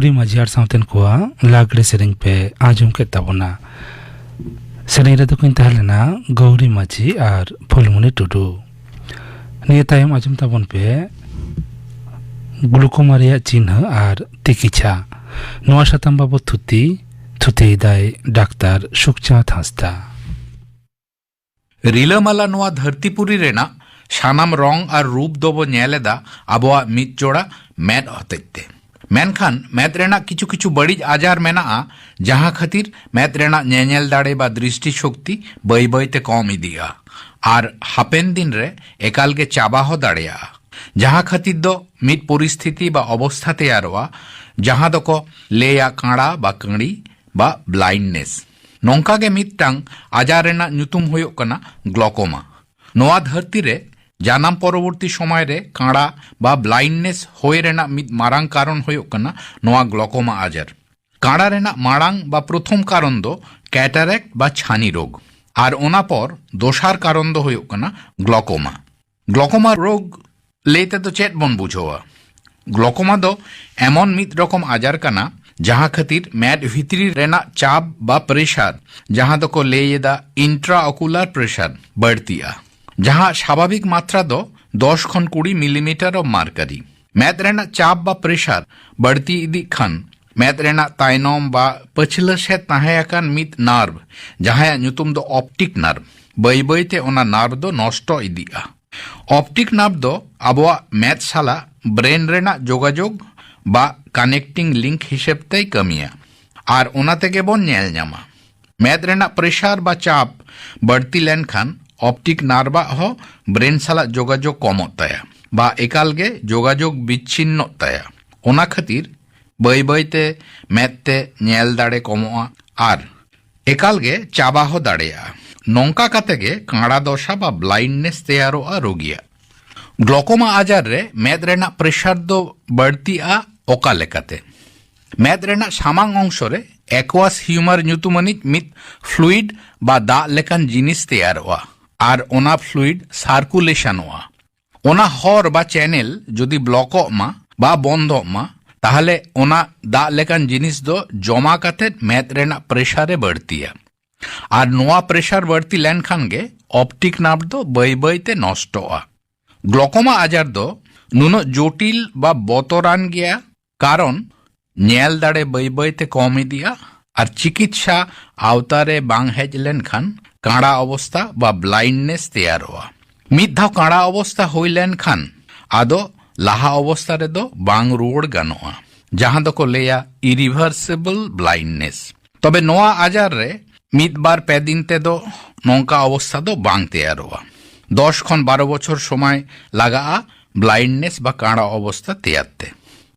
ᱜᱟᱹᱣᱨᱤ ᱢᱟᱹᱡᱷᱤ ᱟᱨ ᱥᱟᱶᱛᱮᱱ ᱠᱚᱣᱟᱜ ᱞᱟᱜᱽᱲᱮ ᱥᱮᱨᱮᱧ ᱯᱮ ᱟᱸᱡᱚᱢ ᱠᱮᱫ ᱛᱟᱵᱚᱱᱟ᱾ ᱥᱮᱨᱮᱧ ᱨᱮᱫᱚ ᱠᱤᱱ ᱛᱟᱦᱮᱸ ᱞᱮᱱᱟ ᱜᱟᱹᱣᱨᱤ ᱢᱟᱹᱡᱷᱤ ᱟᱨ ᱯᱷᱩᱞᱢᱩᱱᱤ ᱴᱩᱰᱩ᱾ ᱱᱤᱭᱟᱹ ᱛᱟᱭᱚᱢ ᱟᱸᱡᱚᱢ ᱛᱟᱵᱚᱱ ᱯᱮ ᱜᱞᱩᱠᱳᱢᱟ ᱨᱮᱭᱟᱜ ᱪᱤᱱᱦᱟᱹ ᱟᱨ ᱛᱤᱠᱤᱪᱷᱟ᱾ ᱱᱚᱣᱟ ᱥᱟᱛᱟᱢ ᱵᱟᱵᱚᱛ ᱛᱷᱩᱛᱤ, ᱛᱷᱩᱛᱤᱭᱮᱫᱟᱭ ᱰᱟᱠᱛᱟᱨ ᱥᱩᱠᱪᱟᱸᱫᱽ ᱦᱟᱸᱥᱫᱟ᱾ ᱨᱤᱞᱟᱹᱢᱟᱞᱟ ᱱᱚᱣᱟ ᱫᱷᱟᱹᱨᱛᱤᱯᱩᱨᱤ ᱨᱮᱱᱟᱜ ᱥᱟᱱᱟᱢ ᱨᱚᱝ ᱟᱨ ᱨᱩᱯ ᱫᱚᱵᱚ ᱧᱮᱞ ᱮᱫᱟ ᱟᱵᱚᱣᱟᱜ ᱢᱤᱫ ᱡᱚᱲᱟ ᱢᱮᱫ ᱦᱚᱛᱮᱡ ᱛᱮ᱾ ᱢᱮᱱᱠᱷᱟᱱ ᱢᱮᱫ ᱨᱮᱱᱟᱜ ᱠᱤᱪᱷᱩ ᱠᱤᱪᱷᱩ ᱵᱟᱹᱲᱤᱡ ᱟᱡᱟᱨ ᱢᱮᱱᱟᱜᱼᱟ, ᱡᱟᱦᱟᱸ ᱠᱷᱟᱹᱛᱤᱨ ᱢᱮᱫ ᱨᱮᱱᱟᱜ ᱧᱮᱧᱮᱞ ᱫᱟᱲᱮ ᱵᱟ ᱫᱨᱤᱥᱴᱤ ᱥᱚᱠᱛᱤ ᱵᱟᱹᱭ ᱵᱟᱹᱭ ᱛᱮ ᱠᱚᱢ ᱤᱫᱤᱜᱼᱟ ᱟᱨ ᱦᱟᱯᱮᱱ ᱫᱤᱱ ᱨᱮ ᱮᱠᱟᱞ ᱜᱮ ᱪᱟᱵᱟ ᱦᱚᱸ ᱫᱟᱲᱮᱭᱟᱜᱼᱟ᱾ ᱡᱟᱦᱟᱸ ᱠᱷᱟᱹᱛᱤᱨ ᱫᱚ ᱢᱤᱫ ᱯᱚᱨᱤᱥᱛᱷᱤᱛᱤ ᱵᱟ ᱚᱵᱚᱥᱛᱷᱟ ᱛᱮᱭᱟᱨᱚᱜᱼᱟ, ᱡᱟᱦᱟᱸ ᱫᱚᱠᱚ ᱞᱟᱹᱭᱟ ᱠᱟᱬᱟ ᱵᱟ ᱠᱟᱹᱲᱤ ᱵᱟ ᱵᱞᱟᱭᱤᱱᱰᱱᱮᱥ᱾ ᱱᱚᱝᱠᱟ ᱜᱮ ᱢᱤᱫᱴᱟᱝ ᱟᱡᱟᱨ ᱨᱮᱱᱟᱜ ᱧᱩᱛᱩᱢ ᱦᱩᱭᱩᱜ ᱠᱟᱱᱟ ᱜᱞᱚᱠᱳᱢᱟ᱾ ᱱᱚᱣᱟ ᱫᱷᱟᱹᱨᱛᱤ ᱨᱮ ᱡᱟᱱᱟᱢ ᱯᱚᱨᱚᱵᱚᱨᱛᱤ ᱥᱚᱢᱚᱭ ᱨᱮ ᱠᱟᱬᱟ ᱵᱟ ᱵᱞᱟᱭᱤᱱᱰᱱᱮᱥ ᱦᱩᱭ ᱨᱮᱱᱟᱜ ᱢᱤᱫ ᱢᱟᱨᱟᱝ ᱠᱟᱨᱚᱱ ᱦᱩᱭᱩᱜ ᱠᱟᱱᱟ ᱱᱚᱣᱟ ᱜᱞᱚᱠᱳᱢᱟ ᱟᱡᱟᱨ᱾ ᱠᱟᱬᱟ ᱨᱮᱱᱟᱜ ᱢᱟᱲᱟᱝ ᱵᱟ ᱯᱨᱚᱛᱷᱚᱢ ᱠᱟᱨᱚᱱ ᱫᱚ ᱠᱮᱴᱟᱨᱮᱠᱴ ᱵᱟ ᱪᱷᱟᱱᱤ ᱨᱳᱜᱽ, ᱟᱨ ᱚᱱᱟ ᱯᱚᱨ ᱫᱚᱥᱟᱨ ᱠᱟᱨᱚᱱ ᱫᱚ ᱦᱩᱭᱩᱜ ᱠᱟᱱᱟ ᱜᱞᱚᱠᱳᱢᱟ᱾ ᱜᱞᱚᱠᱳᱢᱟ ᱨᱳᱜᱽ ᱞᱟᱹᱭ ᱛᱮᱫᱚ ᱪᱮᱫ ᱵᱚᱱ ᱵᱩᱡᱷᱟᱹᱣᱟ? ᱜᱞᱚᱠᱳᱢᱟ ᱫᱚ ᱮᱢᱚᱱ ᱢᱤᱫ ᱨᱚᱠᱚᱢ ᱟᱡᱟᱨ ᱠᱟᱱᱟ, ᱡᱟᱦᱟᱸ ᱠᱷᱟᱹᱛᱤᱨ ᱢᱮᱫ ᱵᱷᱤᱛᱨᱤ ᱨᱮᱱᱟᱜ ᱪᱟᱯ ᱵᱟ ᱯᱨᱮᱥᱟᱨ, ᱡᱟᱦᱟᱸ ᱫᱚᱠᱚ ᱞᱟᱹᱭ ᱮᱫᱟ ᱤᱱᱴᱨᱟᱚᱠᱩᱞᱟᱨ ᱯᱨᱮᱥᱟᱨ, ᱵᱟᱹᱲᱛᱤᱜᱼᱟ, ᱡᱟᱦᱟᱸ ᱥᱟᱵᱷᱟᱵᱤᱠ ᱢᱟᱛᱨᱟ ᱫᱚ ᱫᱚᱥ ᱠᱷᱚᱱ ᱠᱩᱲᱤ ᱢᱤᱞᱤᱢᱤᱴᱟᱨ ᱚᱯᱷ ᱢᱟᱨᱠᱟᱨᱤ᱾ ᱢᱮᱫ ᱨᱮᱱᱟᱜ ᱪᱟᱯ ᱵᱟ ᱯᱨᱮᱥᱟᱨ ᱵᱟᱹᱲᱛᱤ ᱤᱫᱤᱜ ᱠᱷᱟᱱ, ᱢᱮᱫ ᱨᱮᱱᱟᱜ ᱛᱟᱭᱱᱚᱢ ᱵᱟ ᱯᱟᱹᱪᱷᱞᱟᱹ ᱥᱮᱫ ᱛᱟᱦᱮᱸ ᱟᱠᱟᱱ ᱢᱤᱫ ᱱᱟᱨᱵᱷ, ᱡᱟᱦᱟᱸᱭᱟᱜ ᱧᱩᱛᱩᱢ ᱫᱚ ᱚᱯᱴᱤᱠ ᱱᱟᱨᱵᱷ, ᱵᱟᱹᱭ ᱵᱟᱹᱭ ᱛᱮ ᱚᱱᱟ ᱱᱟᱨᱵᱷ ᱫᱚ ᱱᱚᱥᱴᱚ ᱤᱫᱤᱜᱼᱟ᱾ ᱚᱯᱴᱤᱠ ᱱᱟᱨᱵᱷ ᱫᱚ ᱟᱵᱚᱣᱟᱜ ᱢᱮᱫ ᱥᱟᱞᱟᱜ ᱵᱨᱮᱱ ᱨᱮᱱᱟᱜ ᱡᱳᱜᱟᱡᱳᱜᱽ ᱵᱟ ᱠᱟᱱᱮᱠᱴᱤᱝ ᱞᱤᱝᱠ ᱦᱤᱥᱟᱹᱵ ᱛᱮᱭ ᱠᱟᱹᱢᱤᱭᱟ, ᱟᱨ ᱚᱱᱟ ᱛᱮᱜᱮ ᱵᱚᱱ ᱧᱮᱞ ᱧᱟᱢᱟ᱾ ᱢᱮᱫ ᱨᱮᱱᱟᱜ ᱯᱨᱮᱥᱟᱨ ᱵᱟ ᱪᱟᱯ ᱵᱟᱹᱲᱛᱤ ᱞᱮᱱᱠᱷᱟᱱ ᱚᱯᱴᱤᱠ ᱱᱟᱨᱵᱷ ᱟᱜ ᱦᱚᱸ ᱵᱨᱮᱱ ᱥᱟᱞᱟᱜ ᱡᱳᱜᱟᱡᱳᱜᱽ ᱠᱚᱢᱚᱜ ᱛᱟᱭᱟ ᱵᱟ ᱮᱠᱟᱞ ᱜᱮ ᱡᱳᱜᱟᱡᱳᱜᱽ ᱵᱤᱪᱪᱷᱤᱱᱱᱚᱜ ᱛᱟᱭᱟ᱾ ᱚᱱᱟ ᱠᱷᱟᱹᱛᱤᱨ ᱵᱟᱹᱭ ᱵᱟᱹᱭ ᱛᱮ ᱢᱮᱫ ᱛᱮ ᱧᱮᱞ ᱫᱟᱲᱮ ᱠᱚᱢᱚᱜᱼᱟ ᱟᱨ ᱮᱠᱟᱞ ᱜᱮ ᱪᱟᱵᱟ ᱦᱚᱸ ᱫᱟᱲᱮᱭᱟᱜᱼᱟ᱾ ᱱᱚᱝᱠᱟ ᱠᱟᱛᱮ ᱜᱮ ᱠᱟᱬᱟ ᱫᱚᱥᱟ ᱵᱟ ᱵᱞᱟᱭᱤᱱᱰᱱᱮᱥ ᱛᱮᱭᱟᱨᱚᱜᱼᱟ ᱨᱳᱜᱤᱭᱟᱜ᱾ ᱜᱞᱚᱠᱳᱢᱟ ᱟᱡᱟᱨ ᱨᱮ ᱢᱮᱫ ᱨᱮᱱᱟᱜ ᱯᱨᱮᱥᱟᱨ ᱫᱚ ᱵᱟᱹᱲᱛᱤᱜᱼᱟ᱾ ᱚᱠᱟ ᱞᱮᱠᱟᱛᱮ? ᱢᱮᱫ ᱨᱮᱱᱟᱜ ᱥᱟᱢᱟᱝ ᱚᱝᱥᱚ ᱨᱮ ᱮᱠᱣᱟᱥ ᱦᱤᱭᱩᱢᱟᱨ ᱧᱩᱛᱩᱢᱟᱱᱤᱡ ᱢᱤᱫ ᱯᱷᱞᱩᱭᱤᱰ ᱵᱟ ᱫᱟᱜ ᱞᱮᱠᱟᱱ ᱡᱤᱱᱤᱥ ᱛᱮᱭᱟᱨᱚᱜᱼᱟ ᱟᱨ ᱚᱱᱟ ᱯᱷᱞᱩᱭᱤᱰ ᱥᱟᱨᱠᱩᱞᱮᱥᱚᱱᱚᱜᱼᱟ᱾ ᱚᱱᱟ ᱦᱚᱨ ᱵᱟ ᱪᱮᱱᱮᱞ ᱡᱩᱫᱤ ᱵᱞᱚᱠᱚᱜ ᱢᱟ ᱵᱟ ᱵᱚᱱᱫᱚᱜ ᱢᱟ, ᱛᱟᱦᱞᱮ ᱚᱱᱟ ᱫᱟᱜ ᱞᱮᱠᱟᱱ ᱡᱤᱱᱤᱥ ᱫᱚ ᱡᱚᱢᱟ ᱠᱟᱛᱮ ᱢᱮᱫ ᱨᱮᱱᱟᱜ ᱯᱨᱮᱥᱟᱨ ᱮ ᱵᱟᱹᱲᱛᱤᱭᱟ᱾ ᱟᱨ ᱱᱚᱣᱟ ᱯᱨᱮᱥᱟᱨ ᱵᱟᱹᱲᱛᱤ ᱞᱮᱱᱠᱷᱟᱱ ᱜᱮ ᱚᱯᱴᱤᱠ ᱱᱟᱨᱵᱷ ᱫᱚ ᱵᱟᱹᱭ ᱵᱟᱹᱭ ᱛᱮ ᱱᱚᱥᱴᱚᱜᱼᱟ᱾ ᱜᱞᱚᱠᱳᱢᱟ ᱟᱡᱟᱨ ᱫᱚ ᱱᱩᱱᱟᱹᱜ ᱡᱚᱴᱤᱞ ᱵᱟ ᱵᱚᱛᱚᱨᱟᱱ ᱜᱮᱭᱟ, ᱠᱟᱨᱚᱱ ᱧᱮᱞ ᱫᱟᱲᱮ ᱵᱟᱹᱭ ᱵᱟᱹᱭ ᱛᱮ ᱠᱚᱢ ᱤᱫᱤᱜᱼᱟ ᱟᱨ ᱪᱤᱠᱤᱛᱥᱟ ᱟᱣᱛᱟ ᱨᱮ ᱵᱟᱝ ᱦᱮᱡ ᱞᱮᱱᱠᱷᱟᱱ ᱠᱟᱬᱟ ᱚᱵᱚᱥᱛᱟ ᱵᱟ ᱵᱞᱟᱭᱤᱱᱰᱱᱮᱥ ᱛᱮᱭᱟᱨᱚᱜᱼᱟ᱾ ᱢᱤᱫ ᱫᱷᱟᱣ ᱠᱟᱬᱟ ᱚᱵᱚᱥᱛᱟ ᱦᱩᱭ ᱞᱮᱱᱠᱷᱟᱱ ᱟᱫᱚ ᱞᱟᱦᱟ ᱚᱵᱚᱥᱛᱟ ᱨᱮᱫᱚ ᱵᱟᱝ ᱨᱩᱣᱟᱹᱲ ᱜᱟᱱᱚᱜᱼᱟ, ᱡᱟᱦᱟᱸ ᱫᱚᱠᱚ ᱞᱟᱹᱭᱟ ᱤᱨᱤᱵᱷᱟᱨᱥᱤᱵᱚᱞ ᱵᱞᱟᱭᱤᱱᱰᱱᱮᱥ᱾ ᱛᱚᱵᱮ ᱱᱚᱣᱟ ᱟᱡᱟᱨ ᱨᱮ ᱢᱤᱫ ᱵᱟᱨ ᱯᱮ ᱫᱤᱱ ᱛᱮᱫᱚ ᱱᱚᱝᱠᱟ ᱚᱵᱚᱥᱛᱟ ᱫᱚ ᱵᱟᱝ ᱛᱮᱭᱟᱨᱚᱜᱼᱟ᱾ ᱫᱚᱥ ᱠᱷᱚᱱ ᱵᱟᱨᱚ ᱵᱚᱪᱷᱚᱨ ᱥᱚᱢᱚᱭ ᱞᱟᱜᱟᱜᱼᱟ ᱵᱞᱟᱭᱤᱱᱰᱱᱮᱥ ᱵᱟ ᱠᱟᱬᱟ ᱚᱵᱚᱥᱛᱟ ᱛᱮᱭᱟᱨ ᱛᱮ᱾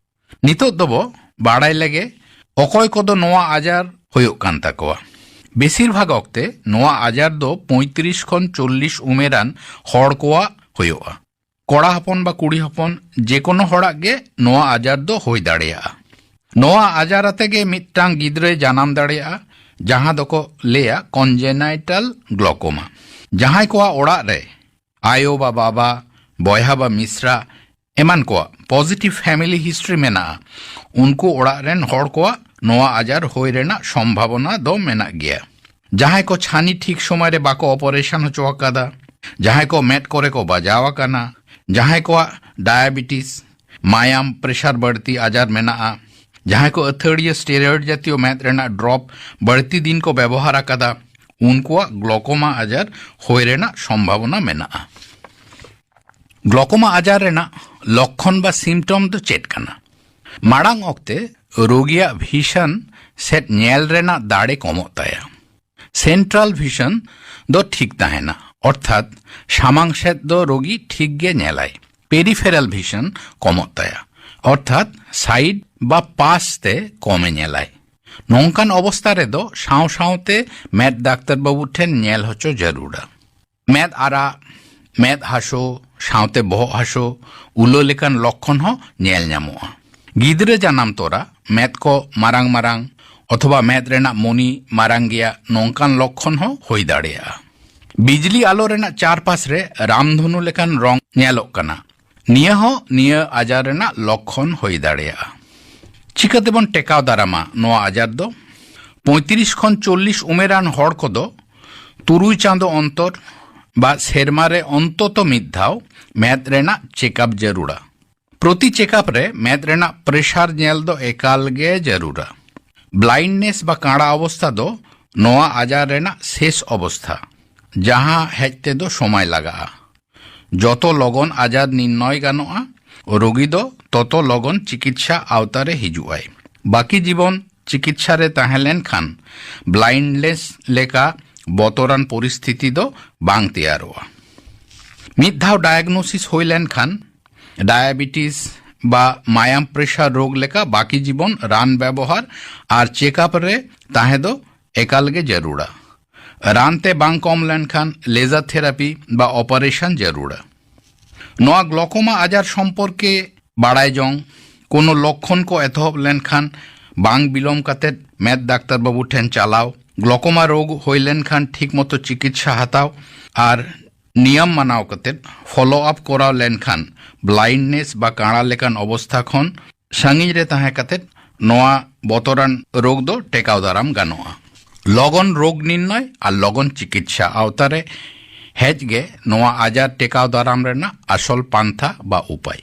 ᱱᱤᱛᱚᱜ ᱫᱚᱵᱚ ᱵᱟᱲᱟᱭ ᱞᱮᱜᱮ ᱚᱠᱚᱭ ᱠᱚᱫᱚ ᱱᱚᱣᱟ ᱟᱡᱟᱨ ᱦᱩᱭᱩᱜ ᱠᱟᱱ ᱛᱟᱠᱚᱣᱟ᱾ ᱵᱮᱥᱤᱨ ᱵᱷᱟᱜᱽ ᱚᱠᱛᱮ ᱱᱚᱣᱟ ᱟᱡᱟᱨ ᱫᱚ ᱯᱚᱸᱭᱛᱨᱤᱥ ᱠᱷᱚᱱ ᱪᱚᱞᱞᱤᱥ ᱩᱢᱮᱨᱟᱱ ᱦᱚᱲ ᱠᱚᱣᱟᱜ ᱦᱩᱭᱩᱜᱼᱟ᱾ ᱠᱚᱲᱟ ᱦᱚᱯᱚᱱ ᱵᱟ ᱠᱩᱲᱤ ᱦᱚᱯᱚᱱ ᱡᱮᱠᱳᱱᱳ ᱦᱚᱲᱟᱜ ᱜᱮ ᱱᱚᱣᱟ ᱟᱡᱟᱨ ᱫᱚ ᱦᱩᱭ ᱫᱟᱲᱮᱭᱟᱜᱼᱟ᱾ ᱱᱚᱣᱟ ᱟᱡᱟᱨ ᱟᱛᱮ ᱜᱮ ᱢᱤᱫᱴᱟᱝ ᱜᱤᱫᱽᱨᱟᱹᱭ ᱡᱟᱱᱟᱢ ᱫᱟᱲᱮᱭᱟᱜᱼᱟ, ᱡᱟᱦᱟᱸ ᱫᱚᱠᱚ ᱞᱟᱹᱭᱟ ᱠᱚᱱᱡᱮᱱᱟᱭᱴᱟᱞ ᱜᱞᱚᱠᱳᱢᱟ᱾ ᱡᱟᱦᱟᱸᱭ ᱠᱚᱣᱟᱜ ᱚᱲᱟᱜ ᱨᱮ ᱟᱭᱳ ᱵᱟ ᱵᱟᱵᱟ, ᱵᱚᱭᱦᱟ ᱵᱟ ᱢᱤᱥᱨᱟ ᱮᱢᱟᱱ ᱠᱚᱣᱟᱜ ᱯᱚᱡᱤᱴᱤᱵᱷ ᱯᱷᱮᱢᱤᱞᱤ ᱦᱤᱥᱴᱨᱤ ᱢᱮᱱᱟᱜᱼᱟ, ᱩᱱᱠᱩ ᱚᱲᱟᱜ ᱨᱮᱱ ᱦᱚᱲ ᱠᱚᱣᱟᱜ ᱱᱚᱣᱟ ᱟᱡᱟᱨ ᱦᱩᱭ ᱨᱮᱱᱟᱜ ᱥᱚᱢᱵᱷᱟᱵᱚᱱᱟ ᱫᱚ ᱢᱮᱱᱟᱜ ᱜᱮᱭᱟ᱾ ᱡᱟᱦᱟᱸᱭ ᱠᱚ ᱪᱷᱟᱹᱱᱤ ᱴᱷᱤᱠ ᱥᱚᱢᱚᱭ ᱨᱮ ᱵᱟᱠᱚ ᱚᱯᱟᱨᱮᱥᱚᱱ ᱦᱚᱪᱚ ᱟᱠᱟᱫᱟ, ᱡᱟᱦᱟᱸᱭ ᱠᱚ ᱢᱮᱫ ᱠᱚᱨᱮ ᱠᱚ ᱵᱟᱡᱟᱣ ᱟᱠᱟᱱᱟ, ᱡᱟᱦᱟᱸᱭ ᱠᱚᱣᱟᱜ ᱰᱟᱭᱟᱵᱮᱴᱤᱥ, ᱢᱟᱭᱟᱢ ᱯᱨᱮᱥᱟᱨ ᱵᱟᱹᱲᱛᱤ ᱟᱡᱟᱨ ᱢᱮᱱᱟᱜᱼᱟ, ᱡᱟᱦᱟᱸᱭ ᱠᱚ ᱟᱹᱛᱷᱟᱹᱲᱤᱭᱟᱹ ᱥᱴᱮᱨᱚᱭᱮᱰ ᱡᱟᱛᱤᱭᱚ ᱢᱮᱫ ᱨᱮᱱᱟᱜ ᱰᱨᱚᱯ ᱵᱟᱹᱲᱛᱤ ᱫᱤᱱ ᱠᱚ ᱵᱮᱵᱚᱦᱟᱨ ᱟᱠᱟᱫᱟ, ᱩᱱᱠᱩᱣᱟᱜ ᱜᱞᱚᱠᱳᱢᱟ ᱟᱡᱟᱨ ᱦᱩᱭ ᱨᱮᱱᱟᱜ ᱥᱚᱢᱵᱷᱟᱵᱚᱱᱟ ᱢᱮᱱᱟᱜᱼᱟ᱾ ᱜᱞᱚᱠᱳᱢᱟ ᱟᱡᱟᱨ ᱨᱮᱱᱟᱜ ᱞᱚᱠᱠᱷᱚᱱ ᱵᱟ ᱥᱤᱢᱴᱚᱢ ᱫᱚ ᱪᱮᱫ ᱠᱟᱱᱟ? ᱢᱟᱲᱟᱝ ᱚᱠᱛᱮ ᱨᱳᱜᱤᱭᱟᱜ ᱵᱷᱤᱥᱚᱱ ᱥᱮᱫ ᱧᱮᱞ ᱨᱮᱱᱟᱜ ᱫᱟᱲᱮ ᱠᱚᱢᱚᱜ ᱛᱟᱭᱟ᱾ ᱥᱮᱱᱴᱨᱟᱞ ᱵᱷᱤᱥᱚᱱ ᱫᱚ ᱴᱷᱤᱠ ᱛᱟᱦᱮᱱᱟ, ᱚᱨᱛᱷᱟᱛ ᱥᱟᱢᱟᱝ ᱥᱮᱫ ᱫᱚ ᱨᱳᱜᱤ ᱴᱷᱤᱠ ᱜᱮ ᱧᱮᱞᱟᱭ᱾ ᱯᱮᱨᱤᱯᱷᱮᱨᱟᱞ ᱵᱷᱤᱥᱚᱱ ᱠᱚᱢᱚᱜ ᱛᱟᱭᱟ, ᱚᱨᱛᱷᱟᱛ ᱥᱟᱭᱤᱰ ᱵᱟ ᱯᱟᱥ ᱛᱮ ᱠᱚᱢᱮ ᱧᱮᱞᱟᱭ᱾ ᱱᱚᱝᱠᱟᱱ ᱚᱵᱚᱥᱛᱟ ᱨᱮᱫᱚ ᱥᱟᱶ ᱥᱟᱶᱛᱮ ᱢᱮᱫ ᱰᱟᱠᱛᱟᱨ ᱵᱟᱹᱵᱩ ᱴᱷᱮᱱ ᱧᱮᱞ ᱦᱚᱪᱚ ᱡᱟᱹᱨᱩᱲᱟ᱾ ᱢᱮᱫ ᱟᱨᱟᱜ, ᱢᱮᱫ ᱦᱟᱹᱥᱩ, ᱥᱟᱶᱛᱮ ᱵᱚᱦᱚᱜ ᱦᱟᱹᱥᱩ, ᱩᱞᱟᱹ ᱞᱮᱠᱟᱱ ᱞᱚᱠᱠᱷᱚᱱ ᱦᱚᱸ ᱧᱮᱞ ᱧᱟᱢᱚᱜᱼᱟ᱾ ᱜᱤᱫᱽᱨᱟᱹ ᱡᱟᱱᱟᱢ ᱛᱚᱨᱟ ᱢᱮᱫ ᱠᱚ ᱢᱟᱨᱟᱝ ᱢᱟᱨᱟᱝ ᱚᱛᱷᱚᱵᱟ ᱢᱮᱫ ᱨᱮᱱᱟᱜ ᱢᱚᱱᱤ ᱢᱟᱨᱟᱝ ᱜᱮᱭᱟ, ᱱᱚᱝᱠᱟᱱ ᱞᱚᱠᱠᱷᱚᱱ ᱦᱚᱸ ᱦᱩᱭ ᱫᱟᱲᱮᱭᱟᱜᱼᱟ᱾ ᱵᱤᱡᱽᱞᱤ ᱟᱞᱚ ᱨᱮᱱᱟᱜ ᱪᱟᱨᱯᱟᱥ ᱨᱮ ᱨᱟᱢᱫᱷᱚᱱᱩ ᱞᱮᱠᱟᱱ ᱨᱚᱝ ᱧᱮᱞᱚᱜ ᱠᱟᱱᱟ, ᱱᱤᱭᱟᱹ ᱦᱚᱸ ᱱᱤᱭᱟᱹ ᱟᱡᱟᱨ ᱨᱮᱱᱟᱜ ᱞᱚᱠᱠᱷᱚᱱ ᱦᱩᱭ ᱫᱟᱲᱮᱭᱟᱜᱼᱟ᱾ ᱪᱤᱠᱟᱹᱛᱮᱵᱚᱱ ᱴᱮᱠᱟᱣ ᱫᱟᱨᱟᱢᱟ ᱱᱚᱣᱟ ᱟᱡᱟᱨ ᱫᱚ? ᱯᱚᱸᱭᱛᱨᱤᱥ ᱠᱷᱚᱱ ᱪᱚᱞᱞᱤᱥ ᱩᱢᱮᱨᱟᱱ ᱦᱚᱲ ᱠᱚᱫᱚ ᱛᱩᱨᱩᱭ ᱪᱟᱸᱫᱚ ᱚᱱᱛᱚᱨ ᱵᱟ ᱥᱮᱨᱢᱟ ᱨᱮ ᱚᱱᱛᱚᱛᱚ ᱢᱤᱫ ᱫᱷᱟᱣ ᱢᱮᱫ ᱨᱮᱱᱟᱜ ᱪᱮᱠᱟᱯ ᱡᱟᱹᱨᱩᱲᱟ᱾ ᱯᱨᱚᱛᱤ ᱪᱮᱠᱟᱯ ᱨᱮ ᱢᱮᱫ ᱨᱮᱱᱟᱜ ᱯᱨᱮᱥᱟᱨ ᱧᱮᱞ ᱫᱚ ᱮᱠᱟᱞ ᱜᱮ ᱡᱟᱹᱨᱩᱲᱟ᱾ ᱵᱞᱟᱭᱤᱱᱰᱱᱮᱥ ᱵᱟ ᱠᱟᱬᱟ ᱚᱵᱚᱥᱛᱷᱟ ᱫᱚ ᱱᱚᱣᱟ ᱟᱡᱟᱨ ᱨᱮᱱᱟᱜ ᱥᱮᱥ ᱚᱵᱚᱥᱛᱷᱟ, ᱡᱟᱦᱟᱸ ᱦᱮᱡ ᱛᱮᱫᱚ ᱥᱚᱢᱚᱭ ᱞᱟᱜᱟᱜᱼᱟ᱾ ᱡᱚᱛᱚ ᱞᱚᱜᱚᱱ ᱟᱡᱟᱨ ᱱᱤᱨᱱᱚᱭ ᱜᱟᱱᱚᱜᱼᱟ, ᱨᱳᱜᱤ ᱫᱚ ᱛᱚᱛᱚ ᱞᱚᱜᱚᱱ ᱪᱤᱠᱤᱛᱥᱟ ᱟᱣᱛᱟ ᱨᱮ ᱦᱤᱡᱩᱜᱼᱟᱭ᱾ ᱵᱟᱹᱠᱤ ᱡᱤᱵᱚᱱ ᱪᱤᱠᱤᱛᱥᱟ ᱨᱮ ᱛᱟᱦᱮᱸ ᱞᱮᱱᱠᱷᱟᱱ ᱵᱞᱟᱭᱤᱱᱰᱱᱮᱥ ᱞᱮᱠᱟ ᱵᱚᱛᱚᱨᱟᱱ ᱯᱚᱨᱤᱥᱛᱷᱤᱛᱤ ᱫᱚ ᱵᱟᱝ ᱛᱮᱭᱟᱨᱚᱜᱼᱟ᱾ ᱢᱤᱫ ᱫᱷᱟᱣ ᱰᱟᱭᱟᱜᱱᱳᱥᱤᱥ ᱦᱩᱭ ᱞᱮᱱᱠᱷᱟᱱ ᱰᱟᱭᱟᱵᱮᱴᱤᱥ ᱵᱟ ᱢᱟᱭᱟᱢ ᱯᱨᱮᱥᱟᱨ ᱨᱳᱜᱽ ᱞᱮᱠᱟ ᱵᱟᱹᱠᱤ ᱡᱤᱵᱚᱱ ᱨᱟᱱ ᱵᱮᱵᱚᱦᱟᱨ ᱟᱨ ᱪᱮᱠᱟᱯ ᱨᱮ ᱛᱟᱦᱮᱸ ᱫᱚ ᱮᱠᱟᱞ ᱜᱮ ᱡᱟᱹᱨᱩᱲᱟ᱾ ᱨᱟᱱ ᱛᱮ ᱵᱟᱝ ᱠᱚᱢ ᱞᱮᱱᱠᱷᱟᱱ ᱞᱮᱡᱟᱨ ᱛᱷᱮᱨᱟᱯᱤ ᱵᱟ ᱚᱯᱟᱨᱮᱥᱚᱱ ᱡᱟᱹᱨᱩᱲᱟ᱾ ᱱᱚᱣᱟ ᱜᱞᱚᱠᱳᱢᱟ ᱟᱡᱟᱨ ᱥᱚᱢᱯᱚᱨᱠᱮ ᱵᱟᱲᱟᱭ ᱡᱚᱝ, ᱠᱳᱱᱳ ᱞᱚᱠᱠᱷᱚᱱ ᱠᱚ ᱮᱛᱚᱦᱚᱵ ᱞᱮᱱᱠᱷᱟᱱ ᱵᱟᱝ ᱵᱤᱞᱚᱢ ᱠᱟᱛᱮ ᱢᱮᱫ ᱰᱟᱠᱛᱟᱨ ᱵᱟᱹᱵᱩ ᱴᱷᱮᱱ ᱪᱟᱞᱟᱣ, ᱜᱞᱚᱠᱳᱢᱟ ᱨᱳᱜᱽ ᱦᱩᱭ ᱞᱮᱱᱠᱷᱟᱱ ᱴᱷᱤᱠ ᱢᱚᱛᱚ ᱪᱤᱠᱤᱛᱥᱟ ᱦᱟᱛᱟᱣ ᱟᱨ ᱱᱤᱭᱚᱢ ᱢᱟᱱᱟᱣ ᱠᱟᱛᱮ ᱯᱷᱚᱞᱳ ᱟᱯ ᱠᱚᱨᱟᱣ ᱞᱮᱱᱠᱷᱟᱱ ᱵᱞᱟᱭᱤᱱᱰᱱᱮᱥ ᱵᱟ ᱠᱟᱬᱟ ᱞᱮᱠᱟᱱ ᱚᱵᱚᱥᱛᱷᱟ ᱠᱷᱚᱱ ᱥᱟᱺᱜᱤᱧ ᱨᱮ ᱛᱟᱦᱮᱸ ᱠᱟᱛᱮ ᱱᱚᱣᱟ ᱵᱚᱛᱚᱨᱟᱱ ᱨᱳᱜᱽ ᱫᱚ ᱴᱮᱠᱟᱣ ᱫᱟᱨᱟᱢ ᱜᱟᱱᱚᱜᱼᱟ᱾ ᱞᱚᱜᱚᱱ ᱨᱳᱜᱽ ᱱᱤᱨᱱᱚᱭ ᱟᱨ ᱞᱚᱜᱚᱱ ᱪᱤᱠᱤᱛᱥᱟ ᱟᱣᱛᱟ ᱨᱮ ᱦᱮᱡ ᱜᱮ ᱱᱚᱣᱟ ᱟᱡᱟᱨ ᱴᱮᱠᱟᱣ ᱫᱟᱨᱟᱢ ᱨᱮᱱᱟᱜ ᱟᱥᱚᱞ ᱯᱟᱱᱛᱷᱟ ᱵᱟ ᱩᱯᱟᱹᱭ᱾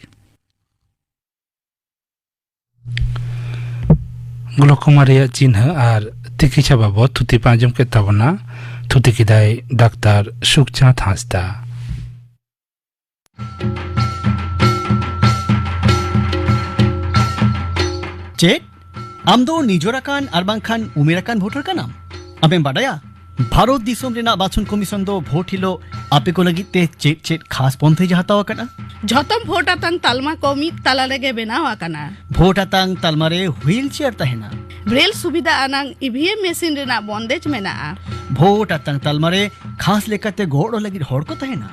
ᱜᱞᱚᱠᱳᱢᱟ ᱨᱮᱭᱟᱜ ᱪᱤᱱᱦᱟᱹ ᱟᱨ ᱛᱤᱠᱤᱪᱷᱟ ᱵᱟᱵᱚᱫ ᱛᱷᱩᱛᱤ ᱯᱮ ᱟᱸᱡᱚᱢ ᱠᱮᱫ ᱛᱟᱵᱚᱱᱟ᱾ ᱛᱷᱩᱛᱤ ᱠᱮᱫᱟᱭ ᱰᱟᱠᱛᱟᱨ ᱥᱩᱠᱪᱟᱸᱫᱽ ᱦᱟᱸᱥᱫᱟ᱾ ᱪᱮᱫ? ᱟᱢ ᱫᱚ ᱱᱤᱡᱚᱨ ᱟᱠᱟᱱ ᱟᱨ ᱵᱟᱝᱠᱷᱟᱱ ᱩᱢᱮᱨ ᱟᱠᱟᱱ ᱵᱷᱳᱴᱟᱨ ᱠᱟᱱᱟᱢ? ᱟᱢᱮᱢ ᱵᱟᱰᱟᱭᱟ, ᱵᱷᱟᱨᱚᱛ ᱫᱤᱥᱚᱢ ᱨᱮᱱᱟᱜ ᱵᱟᱪᱷᱚᱱ ᱠᱚᱢᱤᱥᱚᱱ ᱫᱚ ᱵᱷᱳᱴ ᱦᱤᱞᱳᱜ ᱟᱯᱮ ᱠᱚ ᱞᱟᱹᱜᱤᱫ ᱛᱮ ᱪᱮᱫ ᱪᱮᱫ ᱠᱷᱟᱥ ᱯᱚᱱᱛᱷᱮ ᱦᱟᱛᱟᱣ ᱟᱠᱟᱫᱼᱟ? ᱡᱷᱚᱛᱚᱢ ᱵᱷᱳᱴ ᱟᱛᱟᱝ ᱛᱟᱞᱢᱟ ᱠᱚ ᱢᱤᱫ ᱛᱟᱞᱟ ᱨᱮᱜᱮ ᱵᱮᱱᱟᱣ ᱟᱠᱟᱱᱟ᱾ ᱵᱷᱳᱴ ᱟᱛᱟᱝ ᱛᱟᱞᱢᱟ ᱨᱮ ᱦᱩᱭᱤᱞ ᱪᱮᱭᱟᱨ ᱛᱟᱦᱮᱱᱟ᱾ ᱵᱨᱮᱞ ᱥᱩᱵᱤᱫᱷᱟ ᱟᱱᱟᱝ ᱤ ᱵᱷᱤ ᱮᱢ ᱢᱮᱥᱤᱱ ᱨᱮᱱᱟᱜ ᱵᱚᱱᱫᱮᱡ ᱢᱮᱱᱟᱜᱼᱟ᱾ ᱵᱷᱳᱴ ᱟᱛᱟᱝ ᱛᱟᱞᱢᱟ ᱨᱮ ᱠᱷᱟᱥ ᱞᱮᱠᱟᱛᱮ ᱜᱚᱲᱚ ᱞᱟᱹᱜᱤᱫ ᱦᱚᱲ ᱠᱚ ᱛᱟᱦᱮᱱᱟ᱾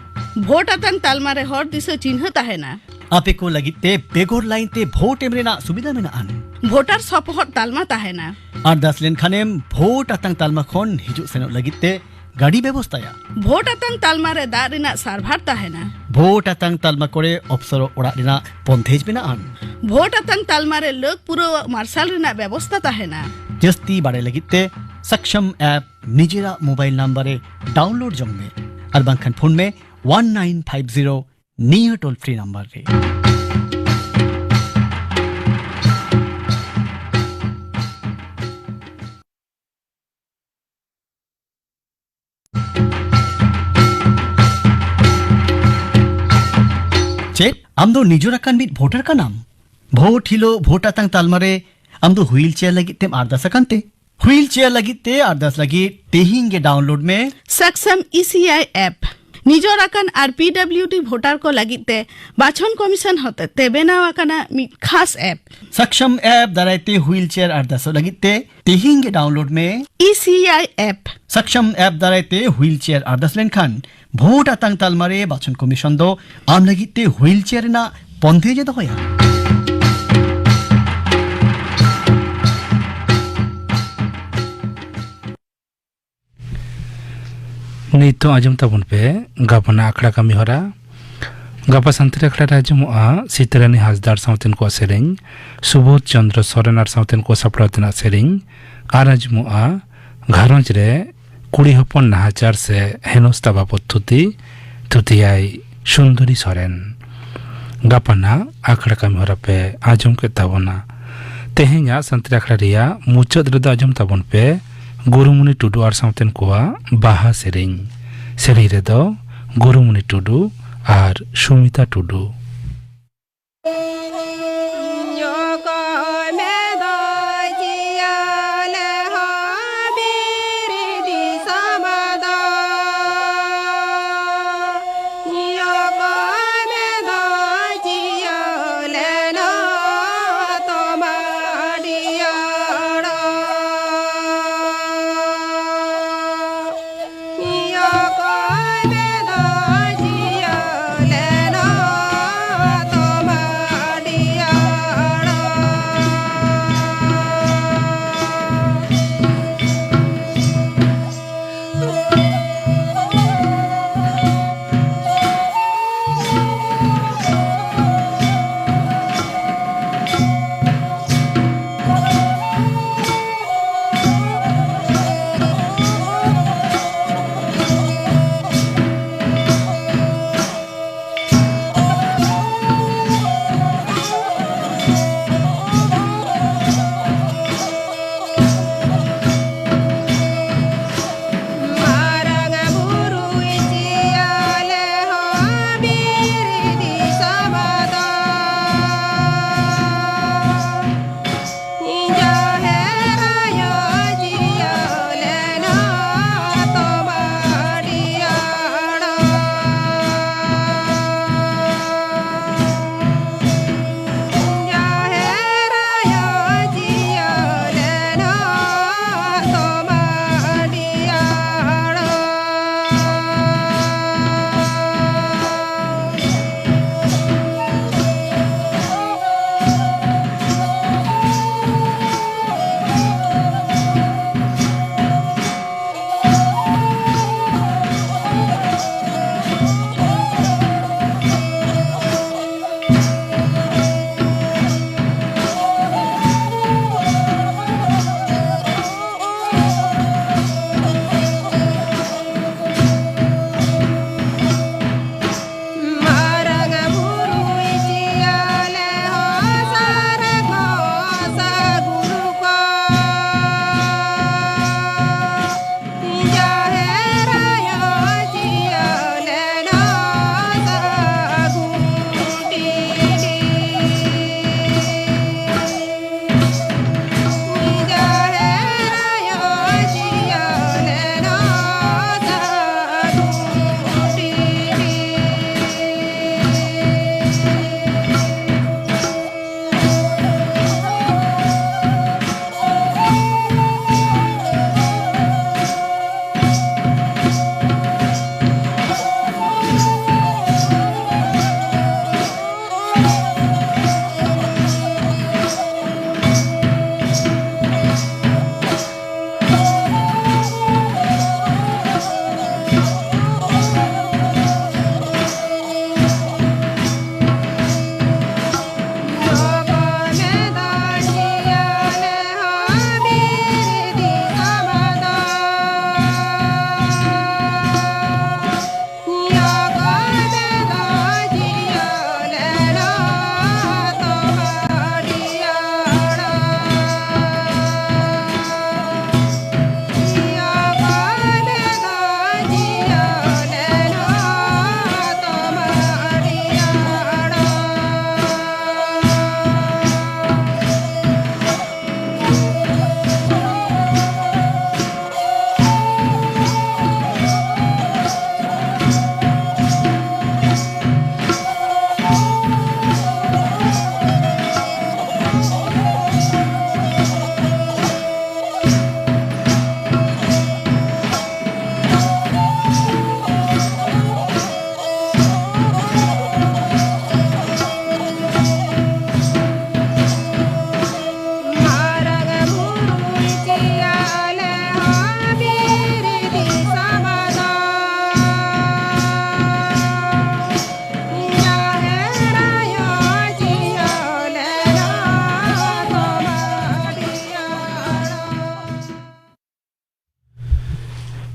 ᱵᱷᱳᱴ ᱟᱛᱟᱝ ᱛᱟᱞᱢᱟ ᱨᱮ ᱦᱚᱲ ᱫᱤᱥᱟᱹ ᱪᱤᱱᱦᱟᱹ ᱛᱟᱦᱮᱱᱟ᱾ ᱟᱯᱮ ᱠᱚ ᱞᱟᱹᱜᱤᱫ ᱛᱮ ᱵᱮᱜᱚᱨ ᱞᱟᱭᱤᱱ ᱛᱮ ᱵᱷᱳᱴ ᱮᱢ ᱨᱮᱱᱟᱜ ᱥᱩᱵᱤᱫᱷᱟ ᱢᱮᱱᱟᱜᱼᱟ᱾ ᱵᱷᱳᱴᱟᱨ ᱥᱚᱯᱚᱦᱚᱫ ᱛᱟᱞᱢᱟ ᱛᱟᱦᱮᱱᱟ᱾ ᱟᱨᱫᱟᱥ ᱞᱮᱱᱠᱷᱟᱱᱮᱢ ᱵᱷᱳᱴ ᱟᱛᱟᱝ ᱛᱟᱞᱢᱟ ᱠᱷᱚᱱ ᱦᱤᱡᱩᱜ ᱥᱮᱱᱚᱜ ᱞᱟᱹᱜᱤᱫ ᱛᱮ ᱜᱟᱹᱰᱤ ᱵᱮᱵᱚᱥᱛᱷᱟᱭᱟ᱾ ᱵᱷᱳᱴ ᱟᱛᱟᱝ ᱛᱟᱞᱢᱟ ᱨᱮ ᱫᱟᱜ ᱨᱮᱱᱟᱜ ᱥᱟᱨᱵᱷᱟᱨ ᱛᱟᱦᱮᱱᱟ᱾ ᱵᱷᱳᱴ ᱟᱛᱟᱝ ᱛᱟᱞᱢᱟ ᱠᱚᱨᱮ ᱚᱯᱥᱚᱨᱚᱜ ᱚᱲᱟᱜ ᱨᱮᱱᱟᱜ ᱵᱚᱱᱫᱷᱮᱡᱽ ᱢᱮᱱᱟᱜᱼᱟ᱾ ᱵᱷᱳᱴ ᱟᱛᱟᱝ ᱛᱟᱞᱢᱟ ᱨᱮ ᱞᱟᱹᱠ ᱯᱩᱨᱟᱹᱣᱟᱜ ᱢᱟᱨᱥᱟᱞ ᱨᱮᱱᱟᱜ ᱵᱮᱵᱚᱥᱛᱷᱟ ᱛᱟᱦᱮᱱᱟ᱾ ᱡᱟᱹᱥᱛᱤ ᱵᱟᱲᱟᱭ ᱞᱟᱹᱜᱤᱫ ᱛᱮ ᱥᱟᱠᱥᱟᱢ ᱮᱯ ᱱᱤᱡᱮᱨᱟᱜ ᱢᱳᱵᱟᱭᱤᱞ ᱱᱟᱢᱵᱟᱨ ᱨᱮ ᱰᱟᱣᱩᱱᱞᱳᱰ ᱡᱚᱝ ᱢᱮ ᱟᱨ ᱵᱟᱝᱠᱷᱟᱱ ᱯᱷᱳᱱ ᱢᱮ ᱚᱣᱟᱱ ᱱᱟᱭᱤᱱ ᱯᱷᱟᱭᱤᱵᱷ ᱡᱤᱨᱳ ᱱᱤᱭᱟᱹ ᱴᱳᱞ ᱯᱷᱨᱤ ᱱᱟᱢᱵᱟᱨ ᱨᱮ᱾ ᱪᱮᱫ ᱟᱢ ᱫᱚ ᱱᱤᱡᱚᱨ ᱟᱠᱟᱱ ᱢᱤᱫ ᱵᱷᱳᱴᱟᱨ ᱠᱟᱱᱟᱢ? ᱵᱷᱳᱴ ᱦᱤᱞᱳᱜ ᱵᱷᱳᱴ ᱟᱛᱟᱝ ᱛᱟᱞᱢᱟ ᱨᱮ ᱟᱢ ᱫᱚ ᱦᱩᱭᱤᱞ ᱪᱮᱭᱟᱨ ᱞᱟᱹᱜᱤᱫ ᱛᱮᱢ ᱟᱨᱫᱟᱥ ᱟᱠᱟᱱ ᱛᱮ? ᱦᱩᱭᱤᱞ ᱪᱮᱭᱟᱨ ᱞᱟᱹᱜᱤᱫ ᱛᱮ ᱟᱨᱫᱟᱥ ᱞᱟᱹᱜᱤᱫ ᱛᱮᱦᱮᱧ ᱜᱮ ᱰᱟᱣᱩᱱᱞᱳᱰ ᱢᱮ ᱥᱟᱠᱥᱟᱢ ᱤ ᱥᱤ ᱟᱭ ᱮᱯ᱾ ᱱᱤᱡᱚᱨ ᱟᱠᱟᱱ ᱟᱨ ᱯᱤ ᱰᱟᱵᱞᱤᱭᱩ ᱰᱤ ᱵᱷᱳᱴᱟᱨ ᱠᱚ ᱞᱟᱹᱜᱤᱫ ᱛᱮ ᱵᱟᱪᱷᱚᱱ ᱠᱚᱢᱤᱥᱚᱱ ᱦᱚᱛᱮᱛᱮ ᱵᱮᱱᱟᱣ ᱟᱠᱟᱱᱟ ᱢᱤᱫ ᱠᱷᱟᱥ ᱮᱯ᱾ ᱥᱟᱠᱥᱟᱢ ᱮᱯ ᱫᱟᱨᱟᱭ ᱛᱮ ᱦᱩᱭᱤᱞ ᱪᱮᱭᱟᱨ ᱟᱨᱫᱟᱥᱚᱜ ᱞᱟᱹᱜᱤᱫ ᱛᱮ ᱛᱮᱦᱮᱧ ᱜᱮ ᱰᱟᱣᱩᱱᱞᱳᱰ ᱢᱮ E C I app. ᱥᱟᱠᱥᱟᱢ app ᱫᱟᱨᱟᱭ ᱛᱮ ᱦᱩᱭᱤᱞ ᱪᱮᱭᱟᱨ ᱟᱨᱫᱟᱥ ᱞᱮᱱᱠᱷᱟᱱ ᱵᱷᱳᱴ ᱟᱛᱟᱝ ᱛᱟᱞᱢᱟ ᱨᱮ ᱵᱟᱪᱷᱚᱱ ᱠᱚᱢᱤᱥᱚᱱ ᱫᱚ ᱟᱢ ᱞᱟᱹᱜᱤᱫ ᱛᱮ ᱦᱩᱭᱤᱞ ᱪᱮᱭᱟᱨ ᱨᱮᱱᱟᱜ ᱵᱚᱱᱫᱷᱮᱡᱽ ᱮ ᱫᱚᱦᱚᱭᱟ᱾ ᱱᱤᱛᱚᱜ ᱟᱸᱡᱚᱢ ᱛᱟᱵᱚᱱ ᱯᱮ ᱜᱟᱯᱟᱱᱟᱜ ᱟᱠᱷᱲᱟ ᱠᱟᱹᱢᱤ ᱦᱚᱨᱟ᱾ ᱜᱟᱯᱟ ᱥᱟᱱᱛᱟᱲᱤ ᱟᱠᱷᱲᱟ ᱨᱮ ᱟᱸᱡᱚᱢᱚᱜᱼᱟ ᱥᱤᱛᱟᱹᱨᱟᱹᱱᱤ ᱦᱟᱸᱥᱫᱟ ᱟᱨ ᱥᱟᱶᱛᱮᱱ ᱠᱚᱣᱟᱜ ᱥᱮᱨᱮᱧ, ᱥᱩᱵᱳᱫᱷ ᱪᱚᱸᱫᱽᱨᱚ ᱥᱚᱨᱮᱱ ᱟᱨ ᱥᱟᱶᱛᱮᱱ ᱠᱚ ᱥᱟᱯᱲᱟᱣ ᱛᱮᱱᱟᱜ ᱥᱮᱨᱮᱧ, ᱟᱨ ᱟᱸᱡᱚᱢᱚᱜᱼᱟ ᱜᱷᱟᱨᱚᱸᱡᱽ ᱨᱮ ᱠᱩᱲᱤ ᱦᱚᱯᱚᱱ ᱱᱟᱦᱟᱪᱟᱨ ᱥᱮ ᱦᱮᱱᱚᱥᱛᱟ ᱵᱟᱵᱚᱫ ᱛᱷᱩᱛᱤ, ᱛᱷᱩᱛᱤᱭᱟᱭ ᱥᱩᱱᱫᱚᱨᱤ ᱥᱚᱨᱮᱱ᱾ ᱜᱟᱯᱟᱱᱟᱜ ᱟᱠᱷᱲᱟ ᱠᱟᱹᱢᱤ ᱦᱚᱨᱟ ᱯᱮ ᱟᱸᱡᱚᱢ ᱠᱮᱫ ᱛᱟᱵᱚᱱᱟ᱾ ᱛᱮᱦᱮᱧᱟᱜ ᱥᱟᱱᱛᱟᱲᱤ ᱟᱠᱷᱲᱟ ᱨᱮᱭᱟᱜ ᱢᱩᱪᱟᱹᱫ ᱨᱮᱫᱚ ᱟᱸᱡᱚᱢ ᱛᱟᱵᱚᱱ ᱯᱮ ᱜᱩᱨᱩᱢᱩᱱᱤ ᱴᱩᱰᱩ ᱟᱨ ᱥᱟᱶᱛᱮᱱ ᱠᱚᱣᱟᱜ ᱵᱟᱦᱟ ᱥᱮᱨᱮᱧ᱾ ᱥᱮᱨᱮᱧ ᱨᱮᱫᱚ ᱜᱩᱨᱩᱢᱩᱱᱤ ᱴᱩᱰᱩ ᱟᱨ ᱥᱩᱢᱤᱛᱟ ᱴᱩᱰᱩ᱾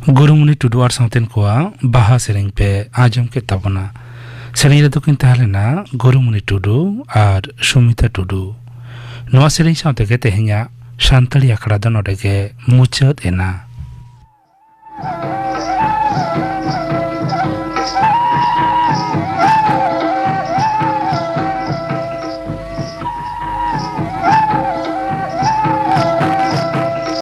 ᱜᱩᱨᱩᱢᱩᱱᱤ ᱴᱩᱰᱩ ᱟᱨ ᱥᱟᱶᱛᱮᱱ ᱠᱚᱣᱟᱜ ᱵᱟᱦᱟ ᱥᱮᱨᱮᱧ ᱯᱮ ᱟᱸᱡᱚᱢ ᱠᱮᱫ ᱛᱟᱵᱚᱱᱟ᱾ ᱥᱮᱨᱮᱧ ᱨᱮᱫᱚ ᱠᱤᱱ ᱛᱟᱦᱮᱸ ᱞᱮᱱᱟ ᱜᱩᱨᱩᱢᱩᱱᱤ ᱴᱩᱰᱩ ᱟᱨ ᱥᱩᱢᱤᱛᱟ ᱴᱩᱰᱩ᱾ ᱱᱚᱣᱟ ᱥᱮᱨᱮᱧ ᱥᱟᱶ ᱛᱮᱜᱮ ᱛᱮᱦᱮᱧᱟᱜ ᱥᱟᱱᱛᱟᱲᱤ ᱟᱠᱷᱲᱟ ᱫᱚ ᱱᱚᱰᱮ ᱜᱮ ᱢᱩᱪᱟᱹᱫ ᱮᱱᱟ᱾